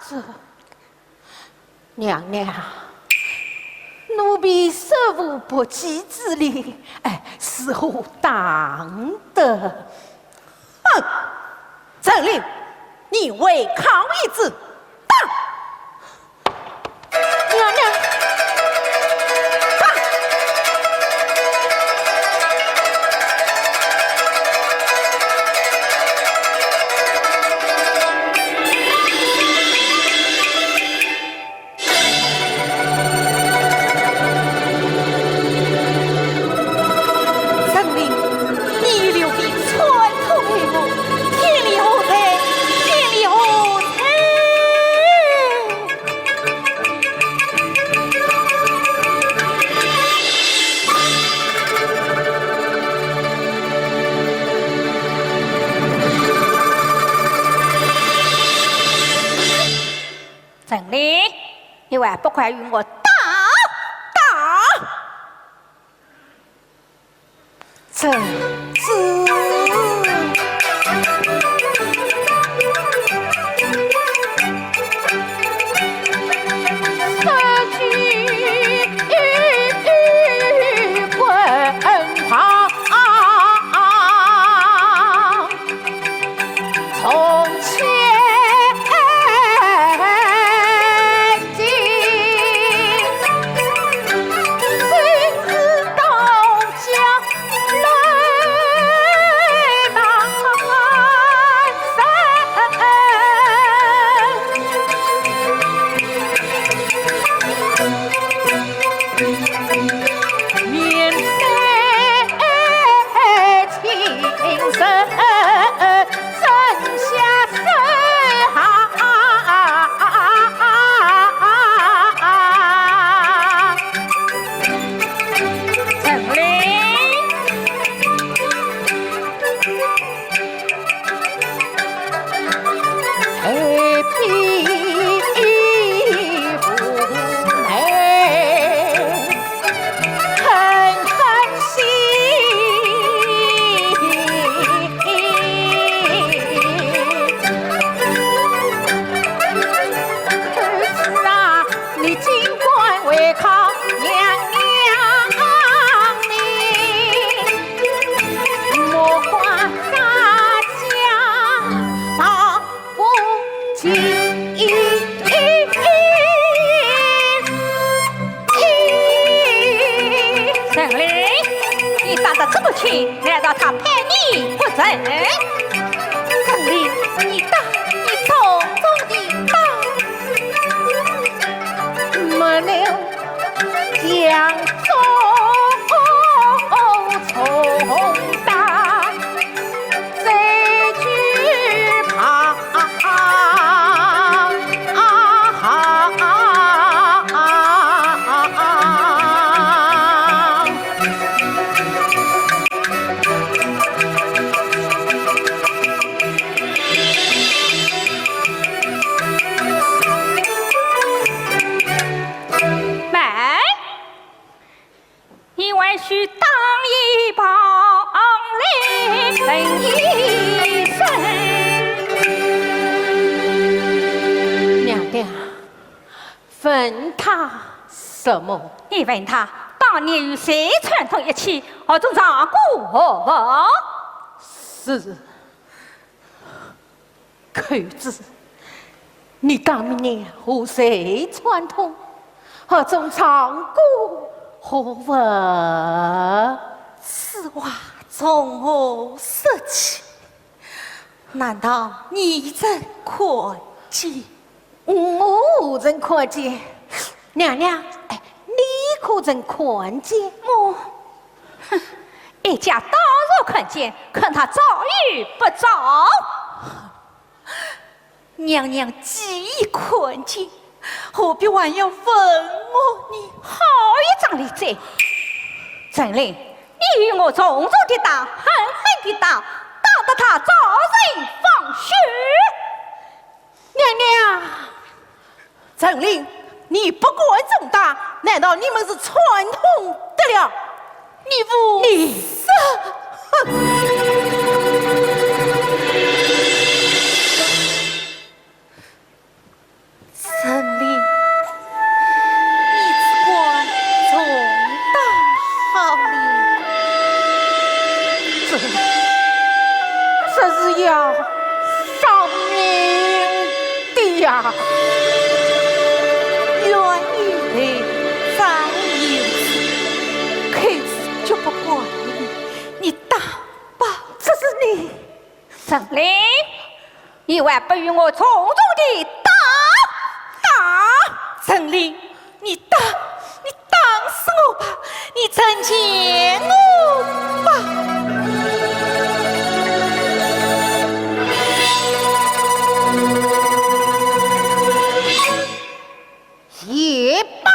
这 娘娘，奴婢手无缚鸡之力，哎，如何打得？哼！陈琳，你违抗懿旨，打！娘娘，打！还不快与我打，打！ 这是陈琳，你打得这么轻，难道他拍你不成？陈琳，你打，你重重地打。没了 慢，你还需打一棒来问一声。娘娘，问他什么？你问他，当年与谁串通一气，何中藏过何物？是。 寇珠，你当年和谁串通，何中藏过何物？此话从何说起？难道你曾看见？我曾看见。娘娘，哎，你可曾看见？我，哼，哀家当然看见，看他早与不早。 娘娘既已看见，何必还要问我呢？好一张利嘴！陈琳，你与我重重地打，狠狠地打，打得他招人放血。娘娘，陈琳，你不敢重打，难道你们是串通的了？ 你无你说，哼！陈琳，你只管重打好了。这，这是要丧命 的呀。冤有头，债有主，寇珠绝不怪你，你打吧。这是你。陈琳，你还不与我重重地打？打！陈琳， 你打，你打死我吧，你成全我吧。也罢。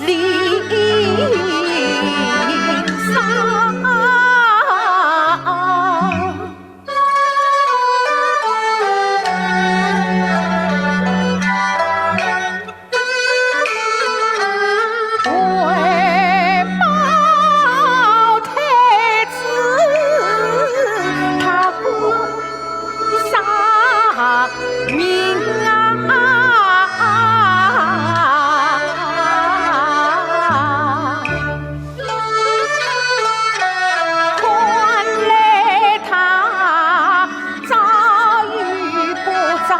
林梢。为报太子他不 杀命啊！看来他早已不着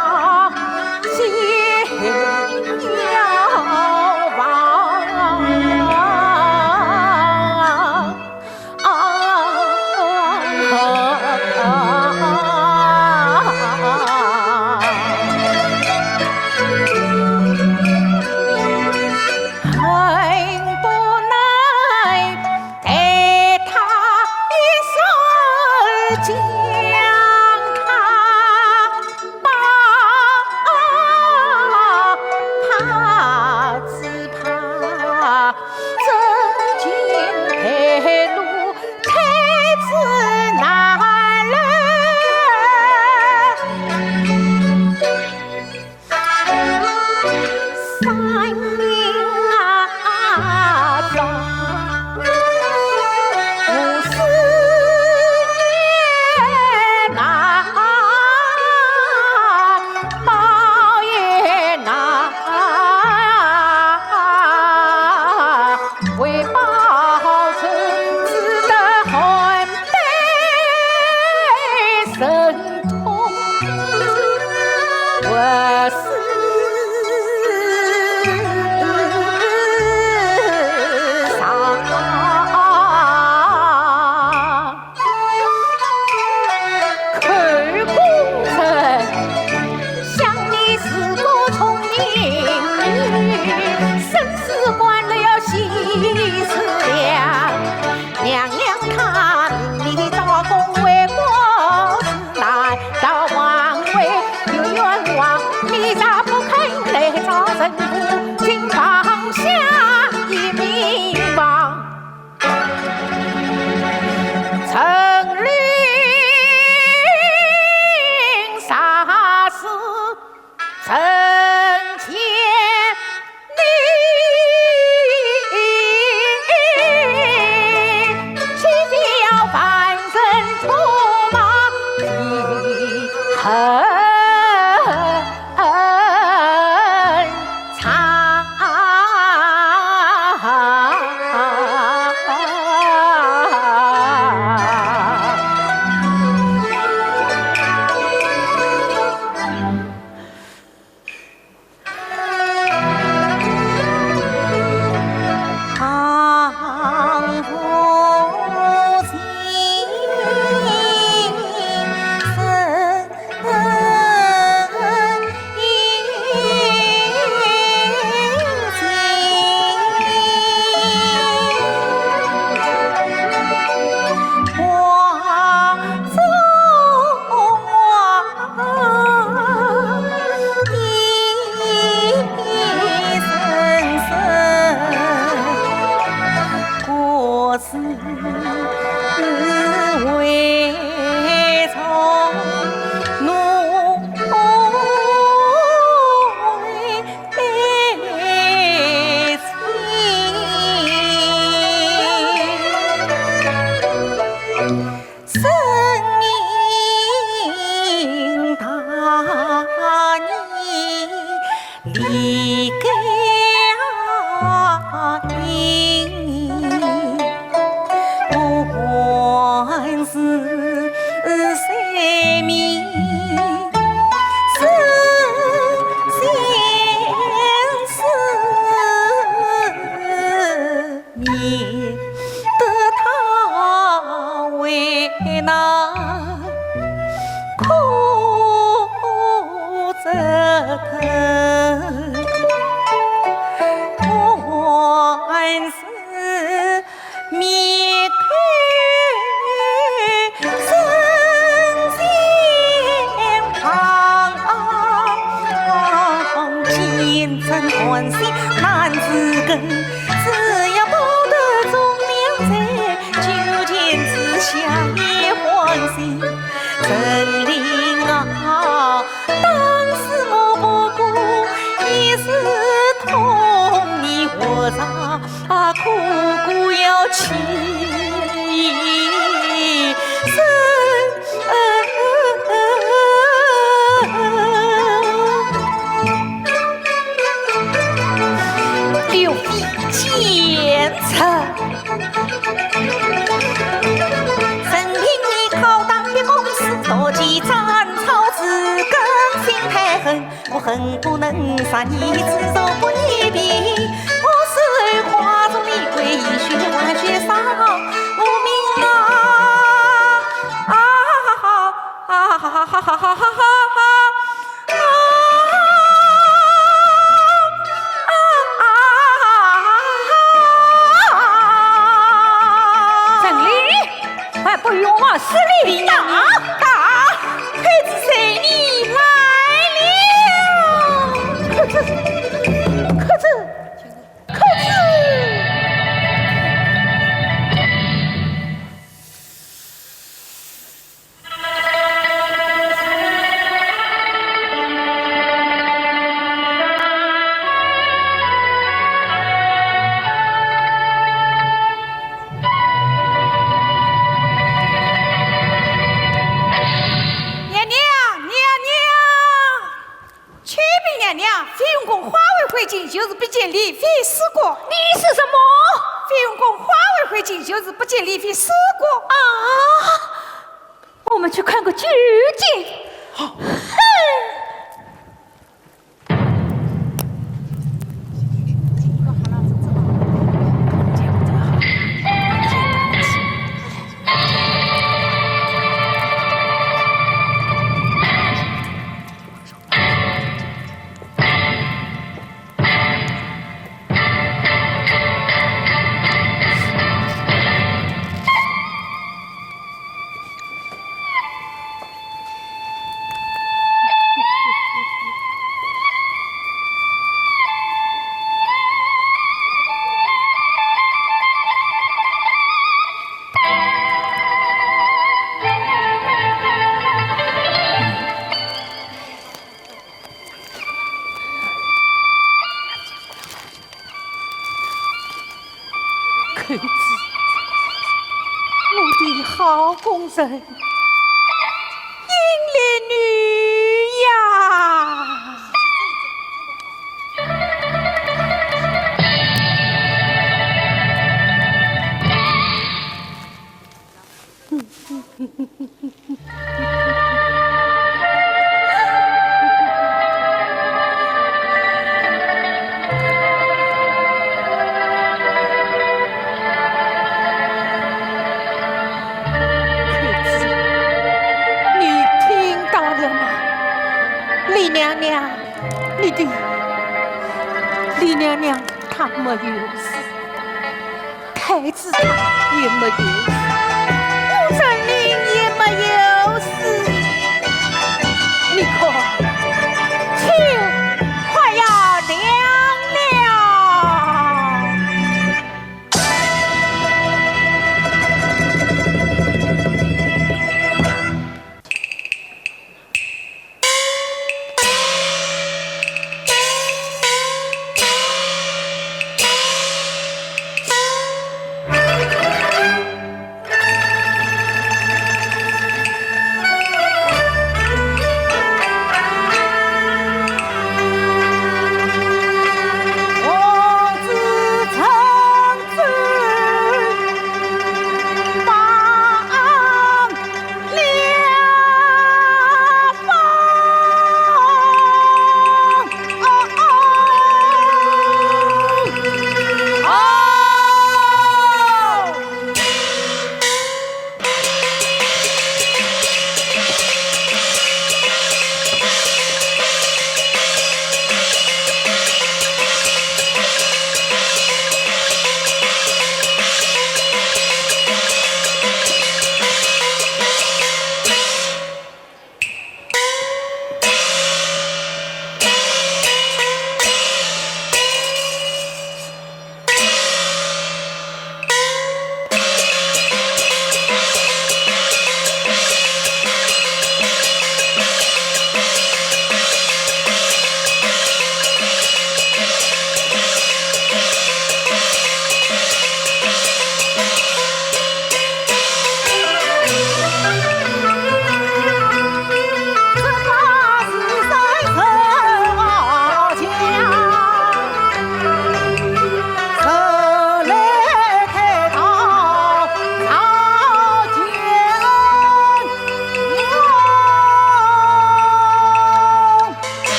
解药房。 啊，恨不能带他一手将他 把怕只怕真金带路太子难了。三年啊， 看功臣，想你是个聪明人，生死关头要细思量。娘娘她命你招供回国，是难逃皇位，有冤枉，你咋不肯来招臣父，请放下一命吧。 陈琳杀死陈乾，你岂叫犯人出卖的恨 长。刘备见状。陈琳，还不用往死里打。打，孩子随你来了。可是，可是，可是。 娘娘，娘娘！启禀娘娘，飞云宫花为会巾，就是不见李妃尸骨。你说什么？飞云宫花为会巾，就是不见李妃尸骨。啊！我们去看个究竟。好。哼！ 可知我的好宫人，英烈女呀！ 你听到了吗？李娘娘，你的，李娘娘她没有死。 太子她也没有死，武成林也没有死。你看，天快要亮了。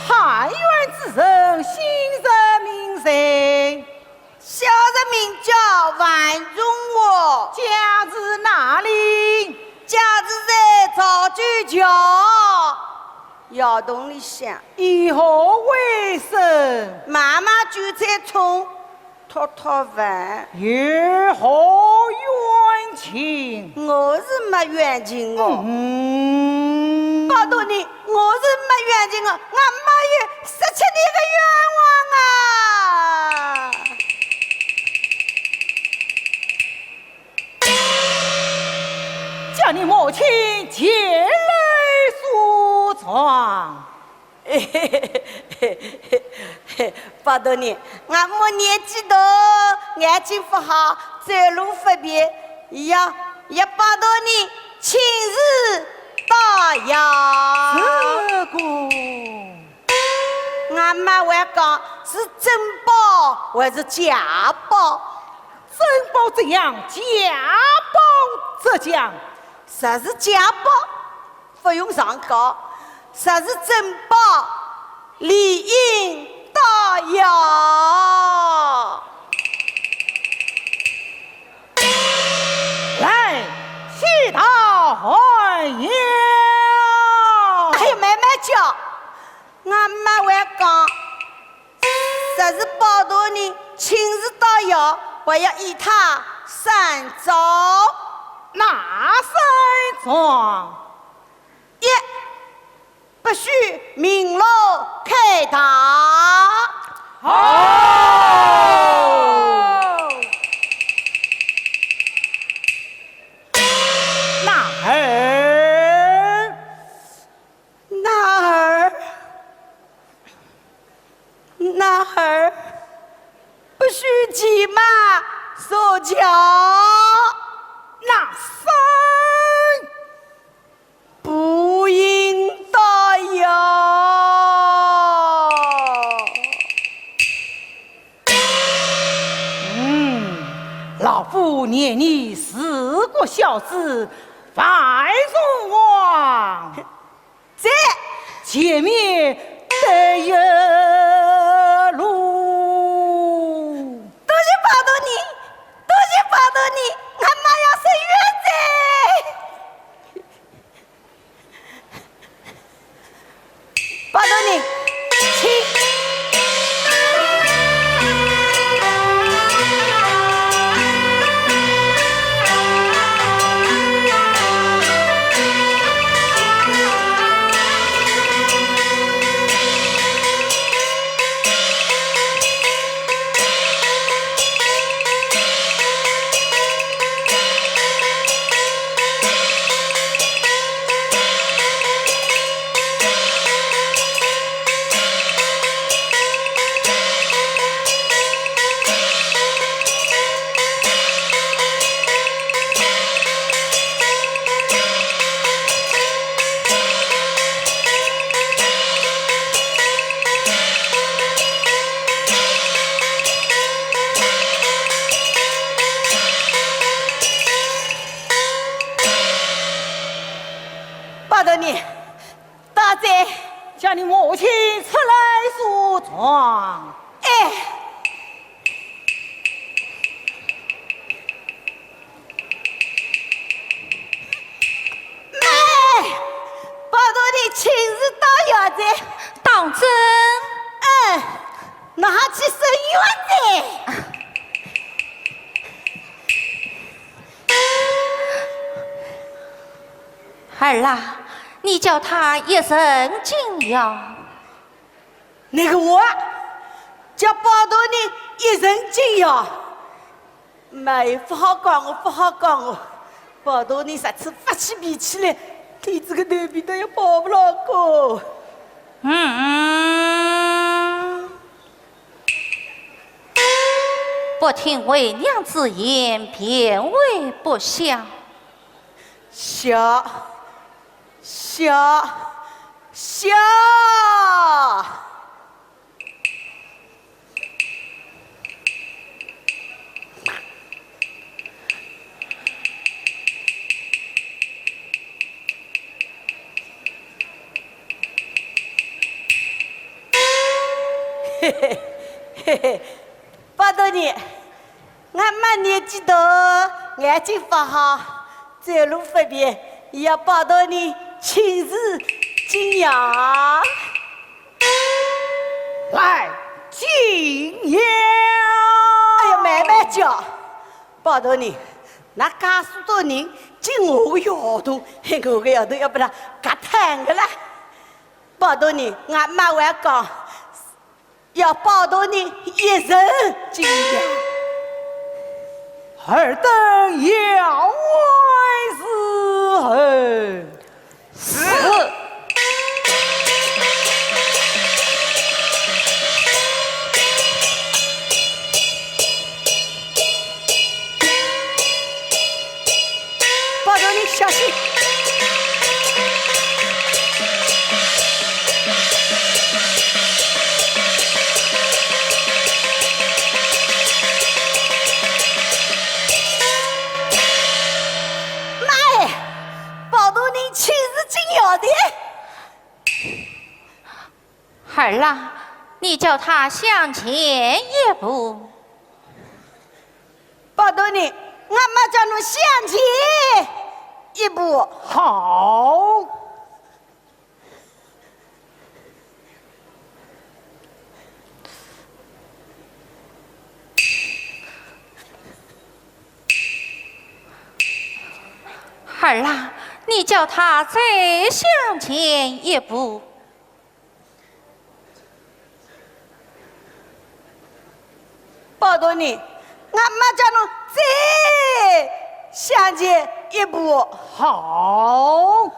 汉元之人，姓甚名谁？小人名叫樊仲华。家住哪里？家住在赵州桥窑洞里向。以何为生？卖卖韭菜、葱、 讨讨饭。有何冤情？我是没冤情哦。嗯。包大人，我是没冤情哦，俺没有失去你个冤枉啊。叫你母亲前来诉状。 包大人，俺姆年纪大，眼睛不好，走路不便，要要包大人亲自到窑。这个，俺姆还讲是真包还是假包？真包怎样？假包怎样？啥是假包？ 不用上告，实是真包，理应到窑。来，起到还窑。哎呀，慢慢叫，俺姆还讲，实是包大人亲自到窑，还要与他算账。哪算账？ 一，不许鸣锣开堂。好。那二？那二？那二？不许骑马坐轿。那三？ 不应到窑。嗯，老夫念你是个孝子，樊仲华。在。前面得一路。多谢包大人，多谢包大人，俺姆要伸冤哉。 包大人，请。包大人，大姐。叫你母亲出来诉状。哎。哎，包大人亲自到窑哉。当真？嗯，那还去伸冤哉。 儿啊，你叫他一人进窑。那个我，叫包大人一人进窑。没，不好讲哦，不好讲哦。包大人实在发起脾气来，你这个男皮蛋要跑不了个。嗯，嗯。 不听为娘之言，便为不孝。孝，孝，孝。嘿嘿，包大人，俺妈年纪大，眼睛不好，走路不便，要包大人亲自敬仰。来，敬仰。哎呀，慢慢叫，包大人，那介许多人敬我个丫头，嘿，我个丫头要拨伊夹脱个啦。包大人，俺妈还讲， 要包大人一人敬仰。尔等要问如何？是。包大人小心。 妈哎，包大人亲自敬仰的。儿啊，你叫他向前一步。包大人，俺妈叫侬向前一步。好。 儿啊，你叫他再向前一步。包大人，俺妈叫侬再向前一步。好。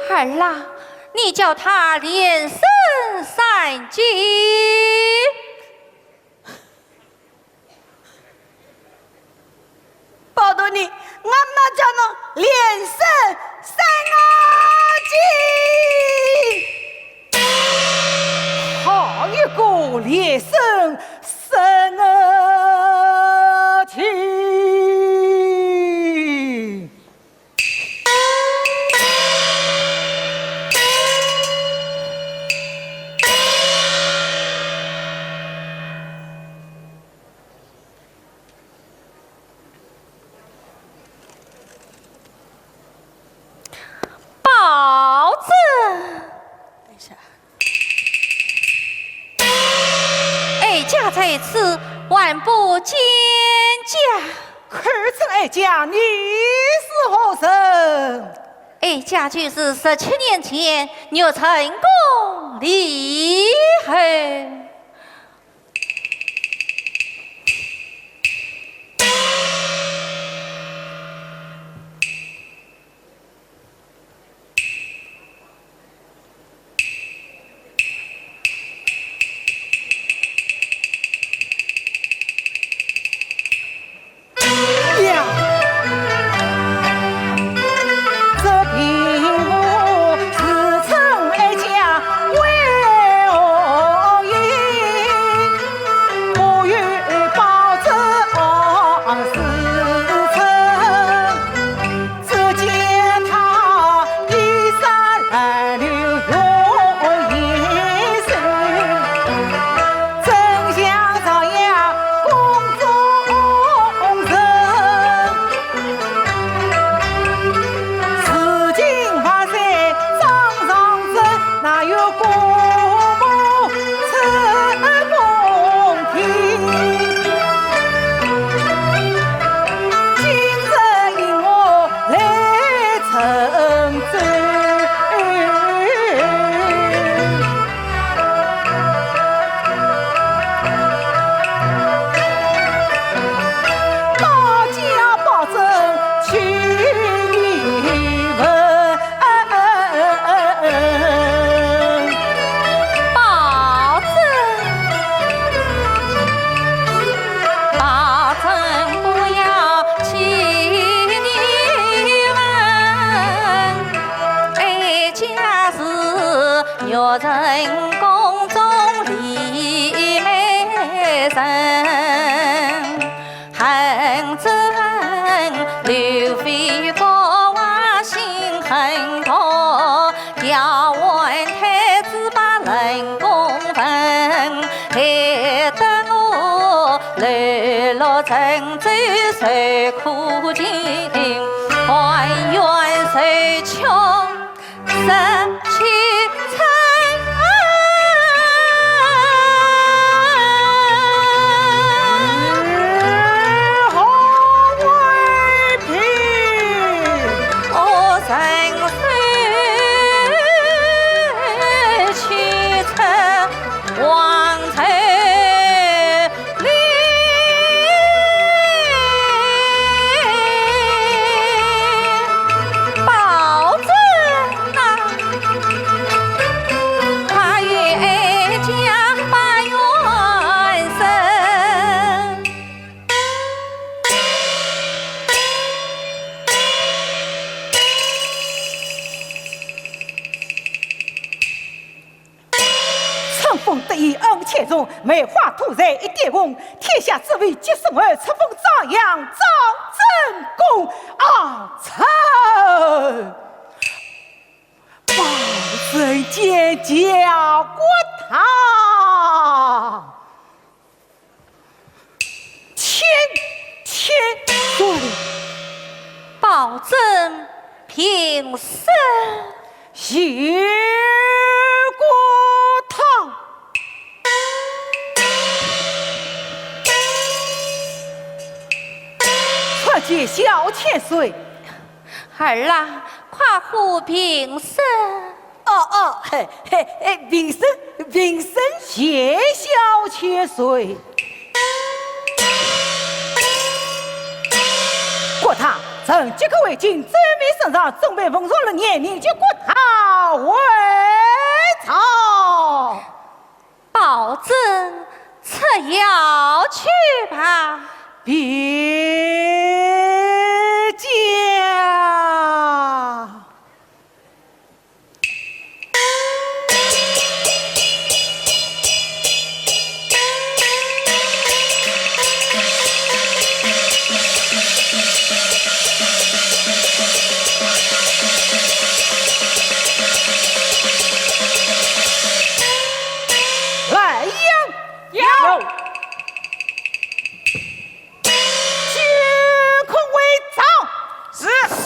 儿啊，你叫他连升三级。包大人，俺妈叫侬连升三级。好一个连升三级！ 包拯。等一下。哀家在此，万不见驾。可知哀家你是何人？哀家就是十七年前玉成宫李后。 呀，这平湖自称哀家为何因？我与包拯自称，只见他衣衫褴褛容颜瘦，真像朝阳宫中人。 如今还在掌上镇，哪有姑母出宫听？今日引我来成亲。 包家包拯去你问。包拯，包拯不要去你问。 哀家是玉成宫中李美人，恨之恨人走谁苦尽，还愿谁穷十七春。好为凭。哦，人生七春。 王才礼，包拯啊，他也爱家把冤伸。 春风得意恩情重，梅花吐蕊一点红。天下之为寄生儿，春风张扬张正宫。啊，臣包拯见驾国堂。 千千岁。包拯平身。谢过堂。参见小千岁。儿啊，快快平身。 哦，哦，嘿，嘿，嘿，平身，平身。谢小千岁。国堂，臣即刻回京，奏明圣上，准备奉上龙辇，迎接国太回朝。包拯，出轿去吧。别驾。 来呀！有。 监控回朝。是。是。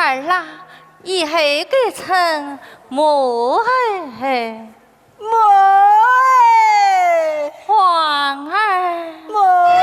儿啊，以后改称母后。 母哎，皇儿。母哎。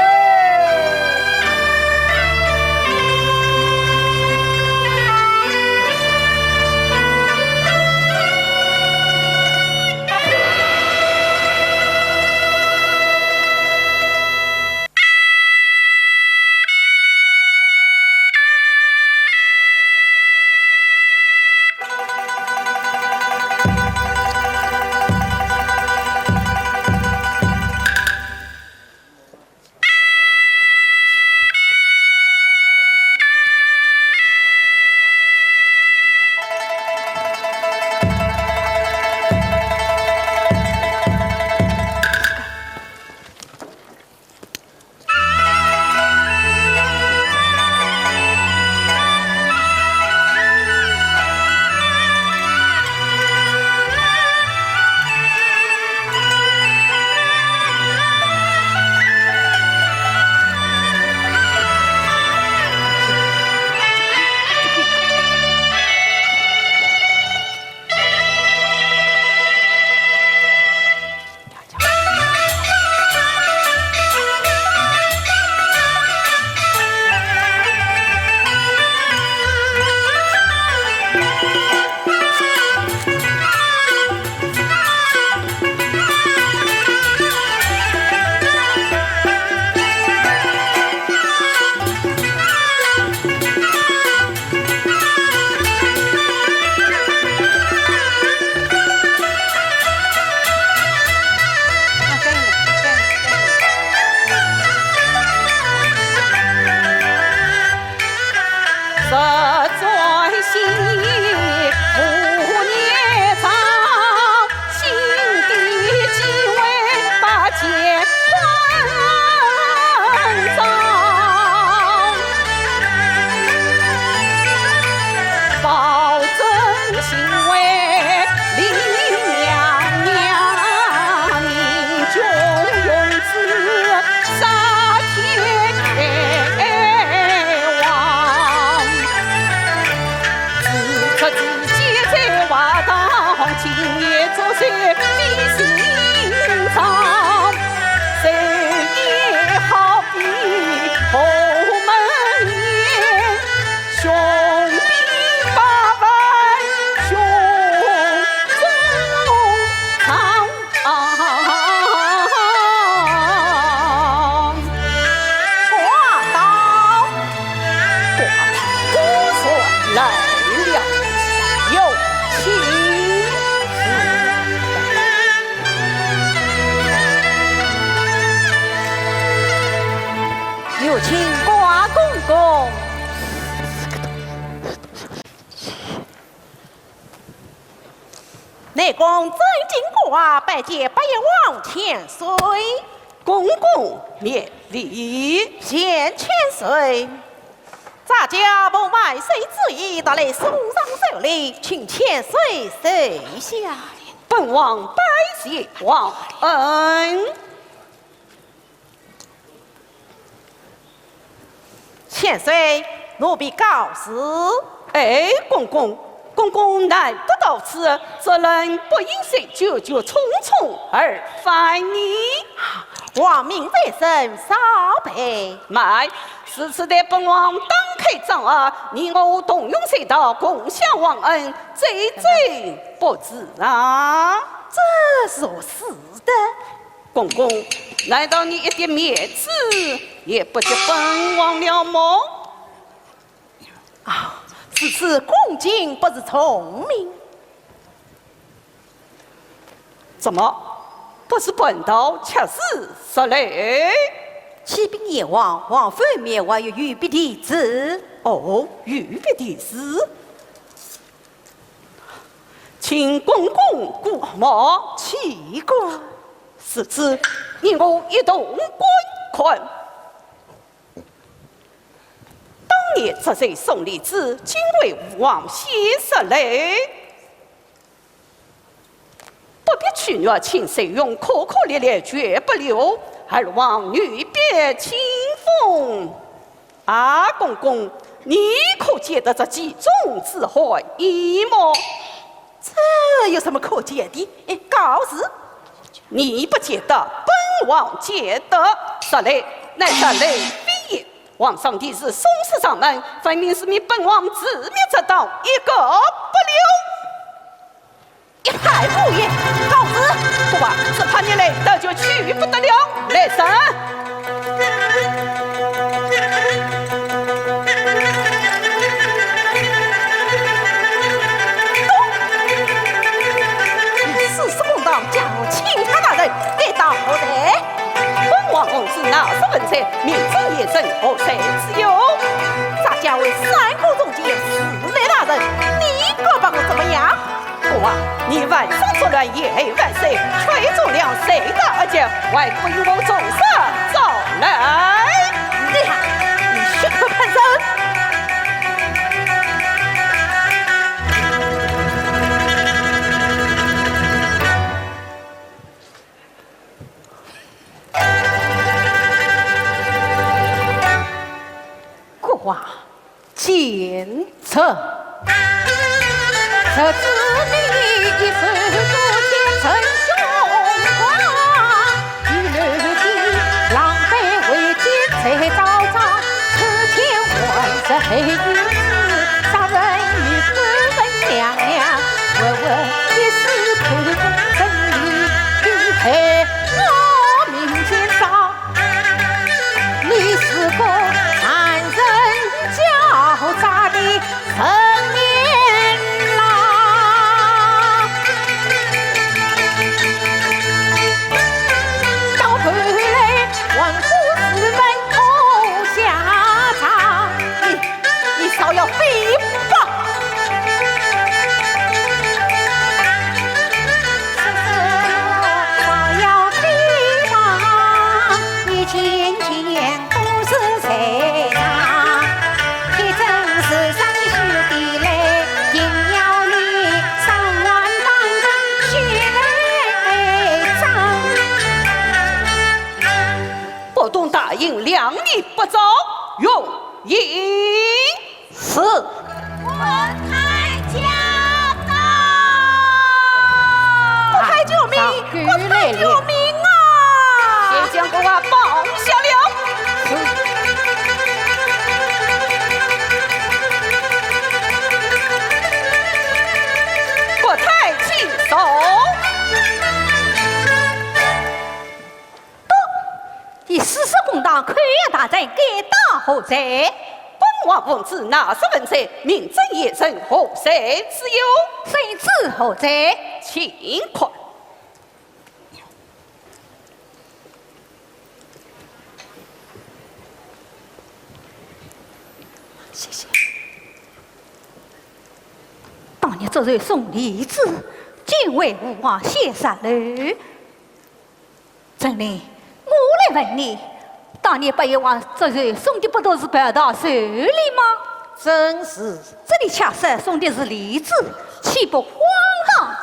内宫曾金国啊，拜见八贤王千岁。公公免礼。见千岁。咱家蒙万岁旨意，特来送上寿礼，请千岁收下。本王拜谢皇恩。 千岁，奴婢告辞。哎，公公，公公难得到此，怎能不饮些酒，就匆匆而返呢？皇命在身，少陪。慢，如此待本王打开掌额，你我同饮酒，共享皇恩，醉酒不迟啊。这如何使得？ 公公，难道你一点面子也不给本王了么？啊，如此恭敬不如从命。怎么，不知本道恰是失礼？启禀贤王，皇妃面外有御笔题字。哦，御笔题字。 请公公过目。岂敢。如此，你我一同观看。当年折扇送李子，今为父王献寿礼。不必取乐，请受用，可可烈烈绝不留，还望御笔清风。 啊，公公，你可解得这其中之含义么？这有什么可解的？哎，告辞。你不解得，本王解得。实礼乃实礼非也。皇上题字送赐上门，分明是命本王自灭这道一个不留。 一派胡言，告辞。不啊，只怕你来得就去不得了。来人！你私自公堂，将我钦差大人带到何处？本王奉旨拿着文绉，名正言顺，何罪之有？咱家为三国忠奸，是非大人，你敢把我怎么样？ 不啊，你犯上作乱，谒害万岁，却中了谁的恶计，还不与我从实招来？你看，你休得攀升！国王， 见朕。你是个残忍狡诈的人民啦！到头来，还不是问我下场。你，你少要飞吧！ 不动大营，谅你不招。用刑。 是。国太驾到！国太救命！国太救命啊！先将国王绑下了。是。国太请坐。 你私自公堂，扣押大臣，该打何罪？本王奉旨拿着文绉，名正言顺，何罪之有？谁知何罪？请看。谢谢。当年折扇送李子，今因为父王先杀了。陈琳，我来问你，当年八贤王祝寿送的不都是蟠桃寿礼吗？正是。这里恰说送的是梨子，岂不荒唐？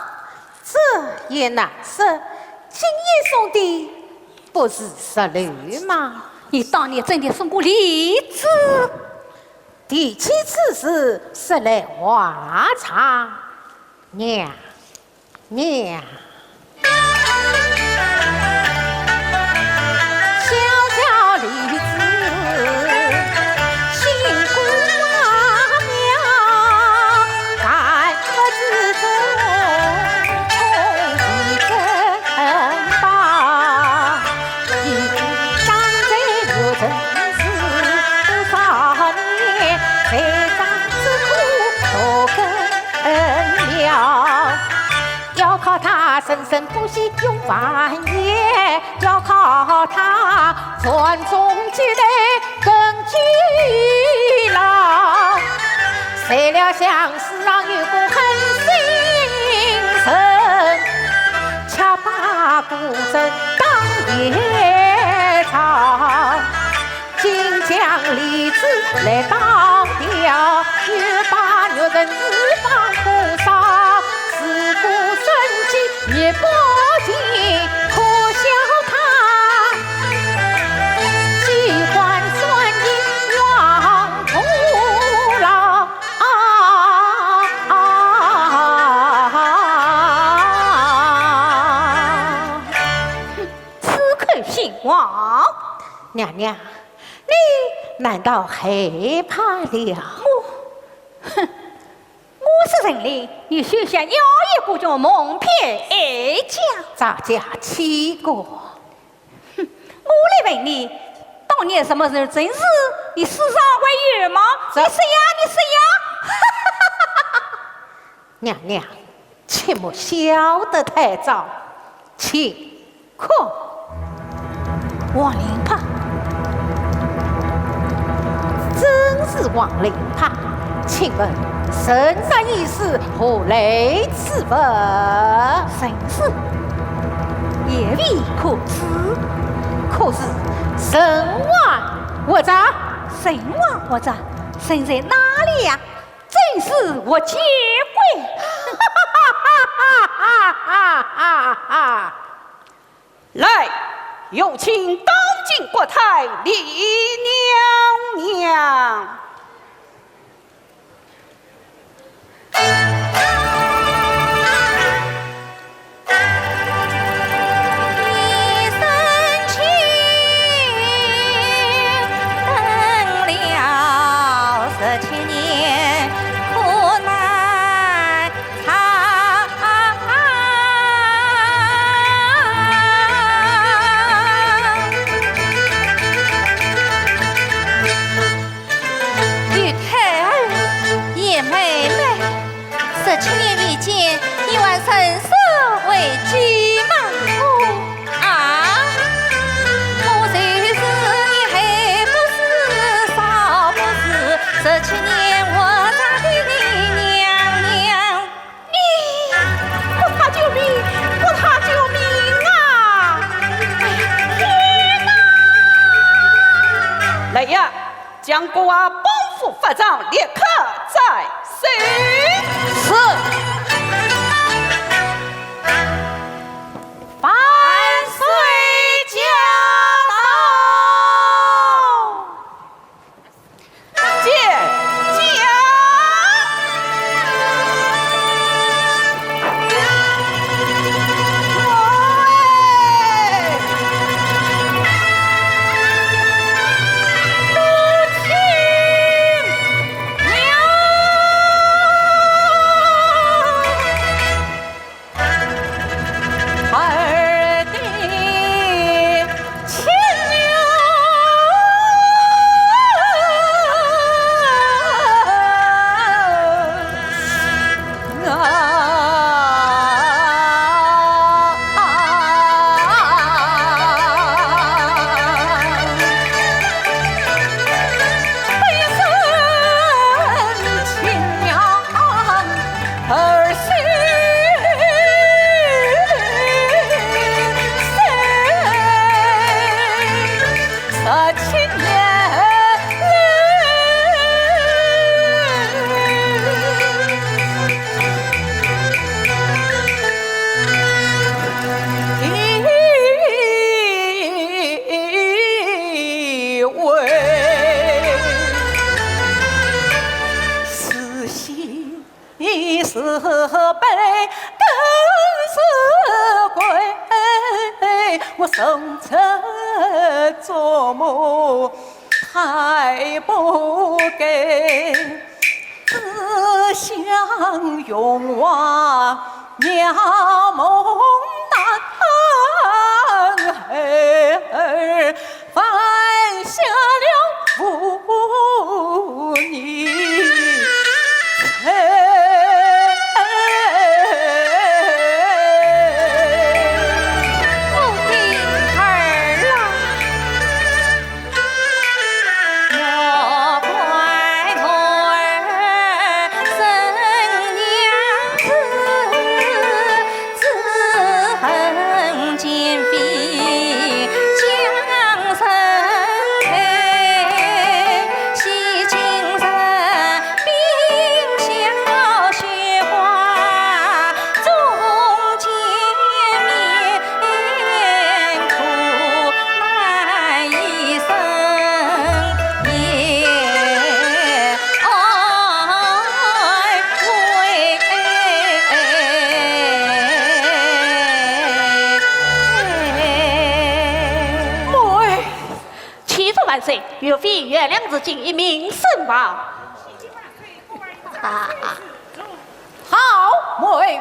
这也难说，今夜送的不是石榴吗？你当年真的送过梨子？提起此事，说来话长。娘， 娘。小小梨子，心肝妙，甘露之中，空气真棒。一直长在六尘世，多少年，才长此苦多根苗。 要靠它生生不息永繁衍，要靠它传宗接代更继老。谁料想世上有个狠心人，却把古镇当野草。 竟将梨子来倒掉，又把玉人之宝火烧，自古生计灭不尽，可笑他机关算尽忘父老。啊啊啊啊啊啊！ 此口姓王。娘娘，你难道害怕了？我，哼，我是陈琳，你休想妖言惑众，蒙骗哀家。咱家欺过。哼，我来问你，当年什么人真是你世上还有吗？这，你说呀，你说呀！ 娘娘，切莫笑得太早，请看。王令帕。正是王令帕，请问圣上御史何来此物？正是，贤位可知？可是圣王何在？圣王何在？圣在哪里呀？ 正是我见鬼！来，有请当今国太李娘娘。与太后、贤妹妹，十七年未见，你还伸手回礼吗？哦，啊，我就是你还不是少不是，十七年我家的李娘娘。 你，国太救命！国太救命啊！哎呀，天哪！来呀，将郭槐绑赴法场，立刻斩首。是。万岁驾到！ 见驾！不曾曾做梦太不该，只想荣华妙梦难，孩儿犯下了无 你。母后，启奏万岁，岳飞原谅至今一命身亡。啊，好，母后，见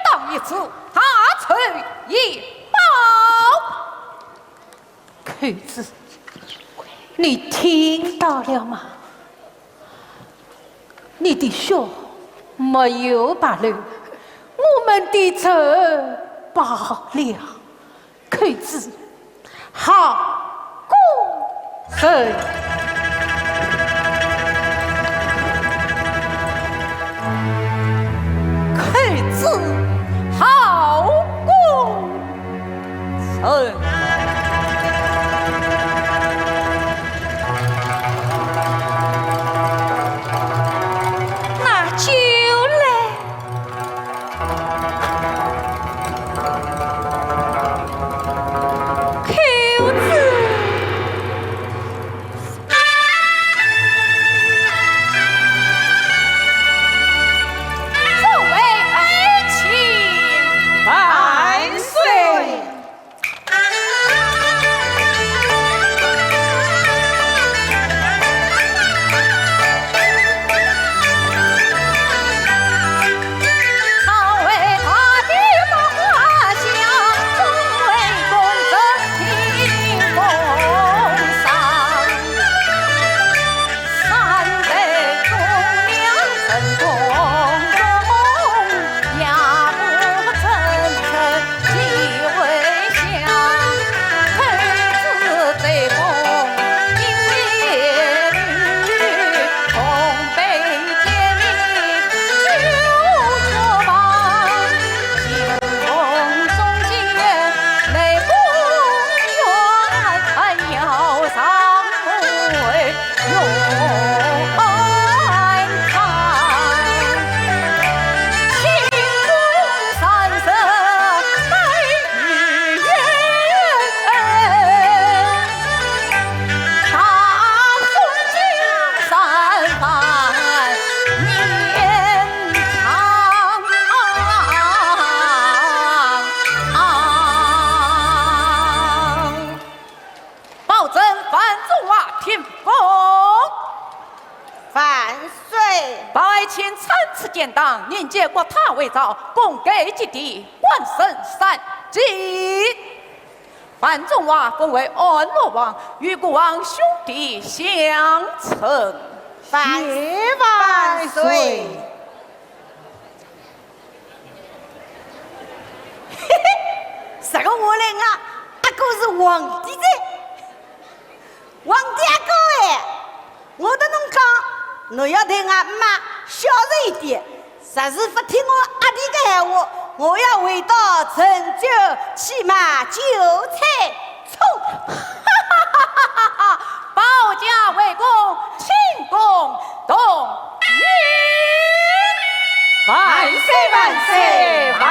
到一子，大仇一报。寇珠，你听到了吗？你的血没有白流，我们的仇报了。 寇珠，好功臣。寇珠，好功臣。那酒来。 寇珠。众位爱卿万岁。 保正范仲华听封。万岁。包爱卿参此建堂，迎接国太回朝，功盖及第，官升三级。范仲华封为安乐王，与孤王兄弟相称。万万岁。 嘿嘿，这个我来啊，阿哥是皇帝哉。皇帝阿哥哎，我搭侬讲，侬要对俺妈孝顺一点，若是不听我阿弟的闲话，我要回到陈州去卖韭菜。 冲！保驾回宫，庆功动员。万岁，万岁，万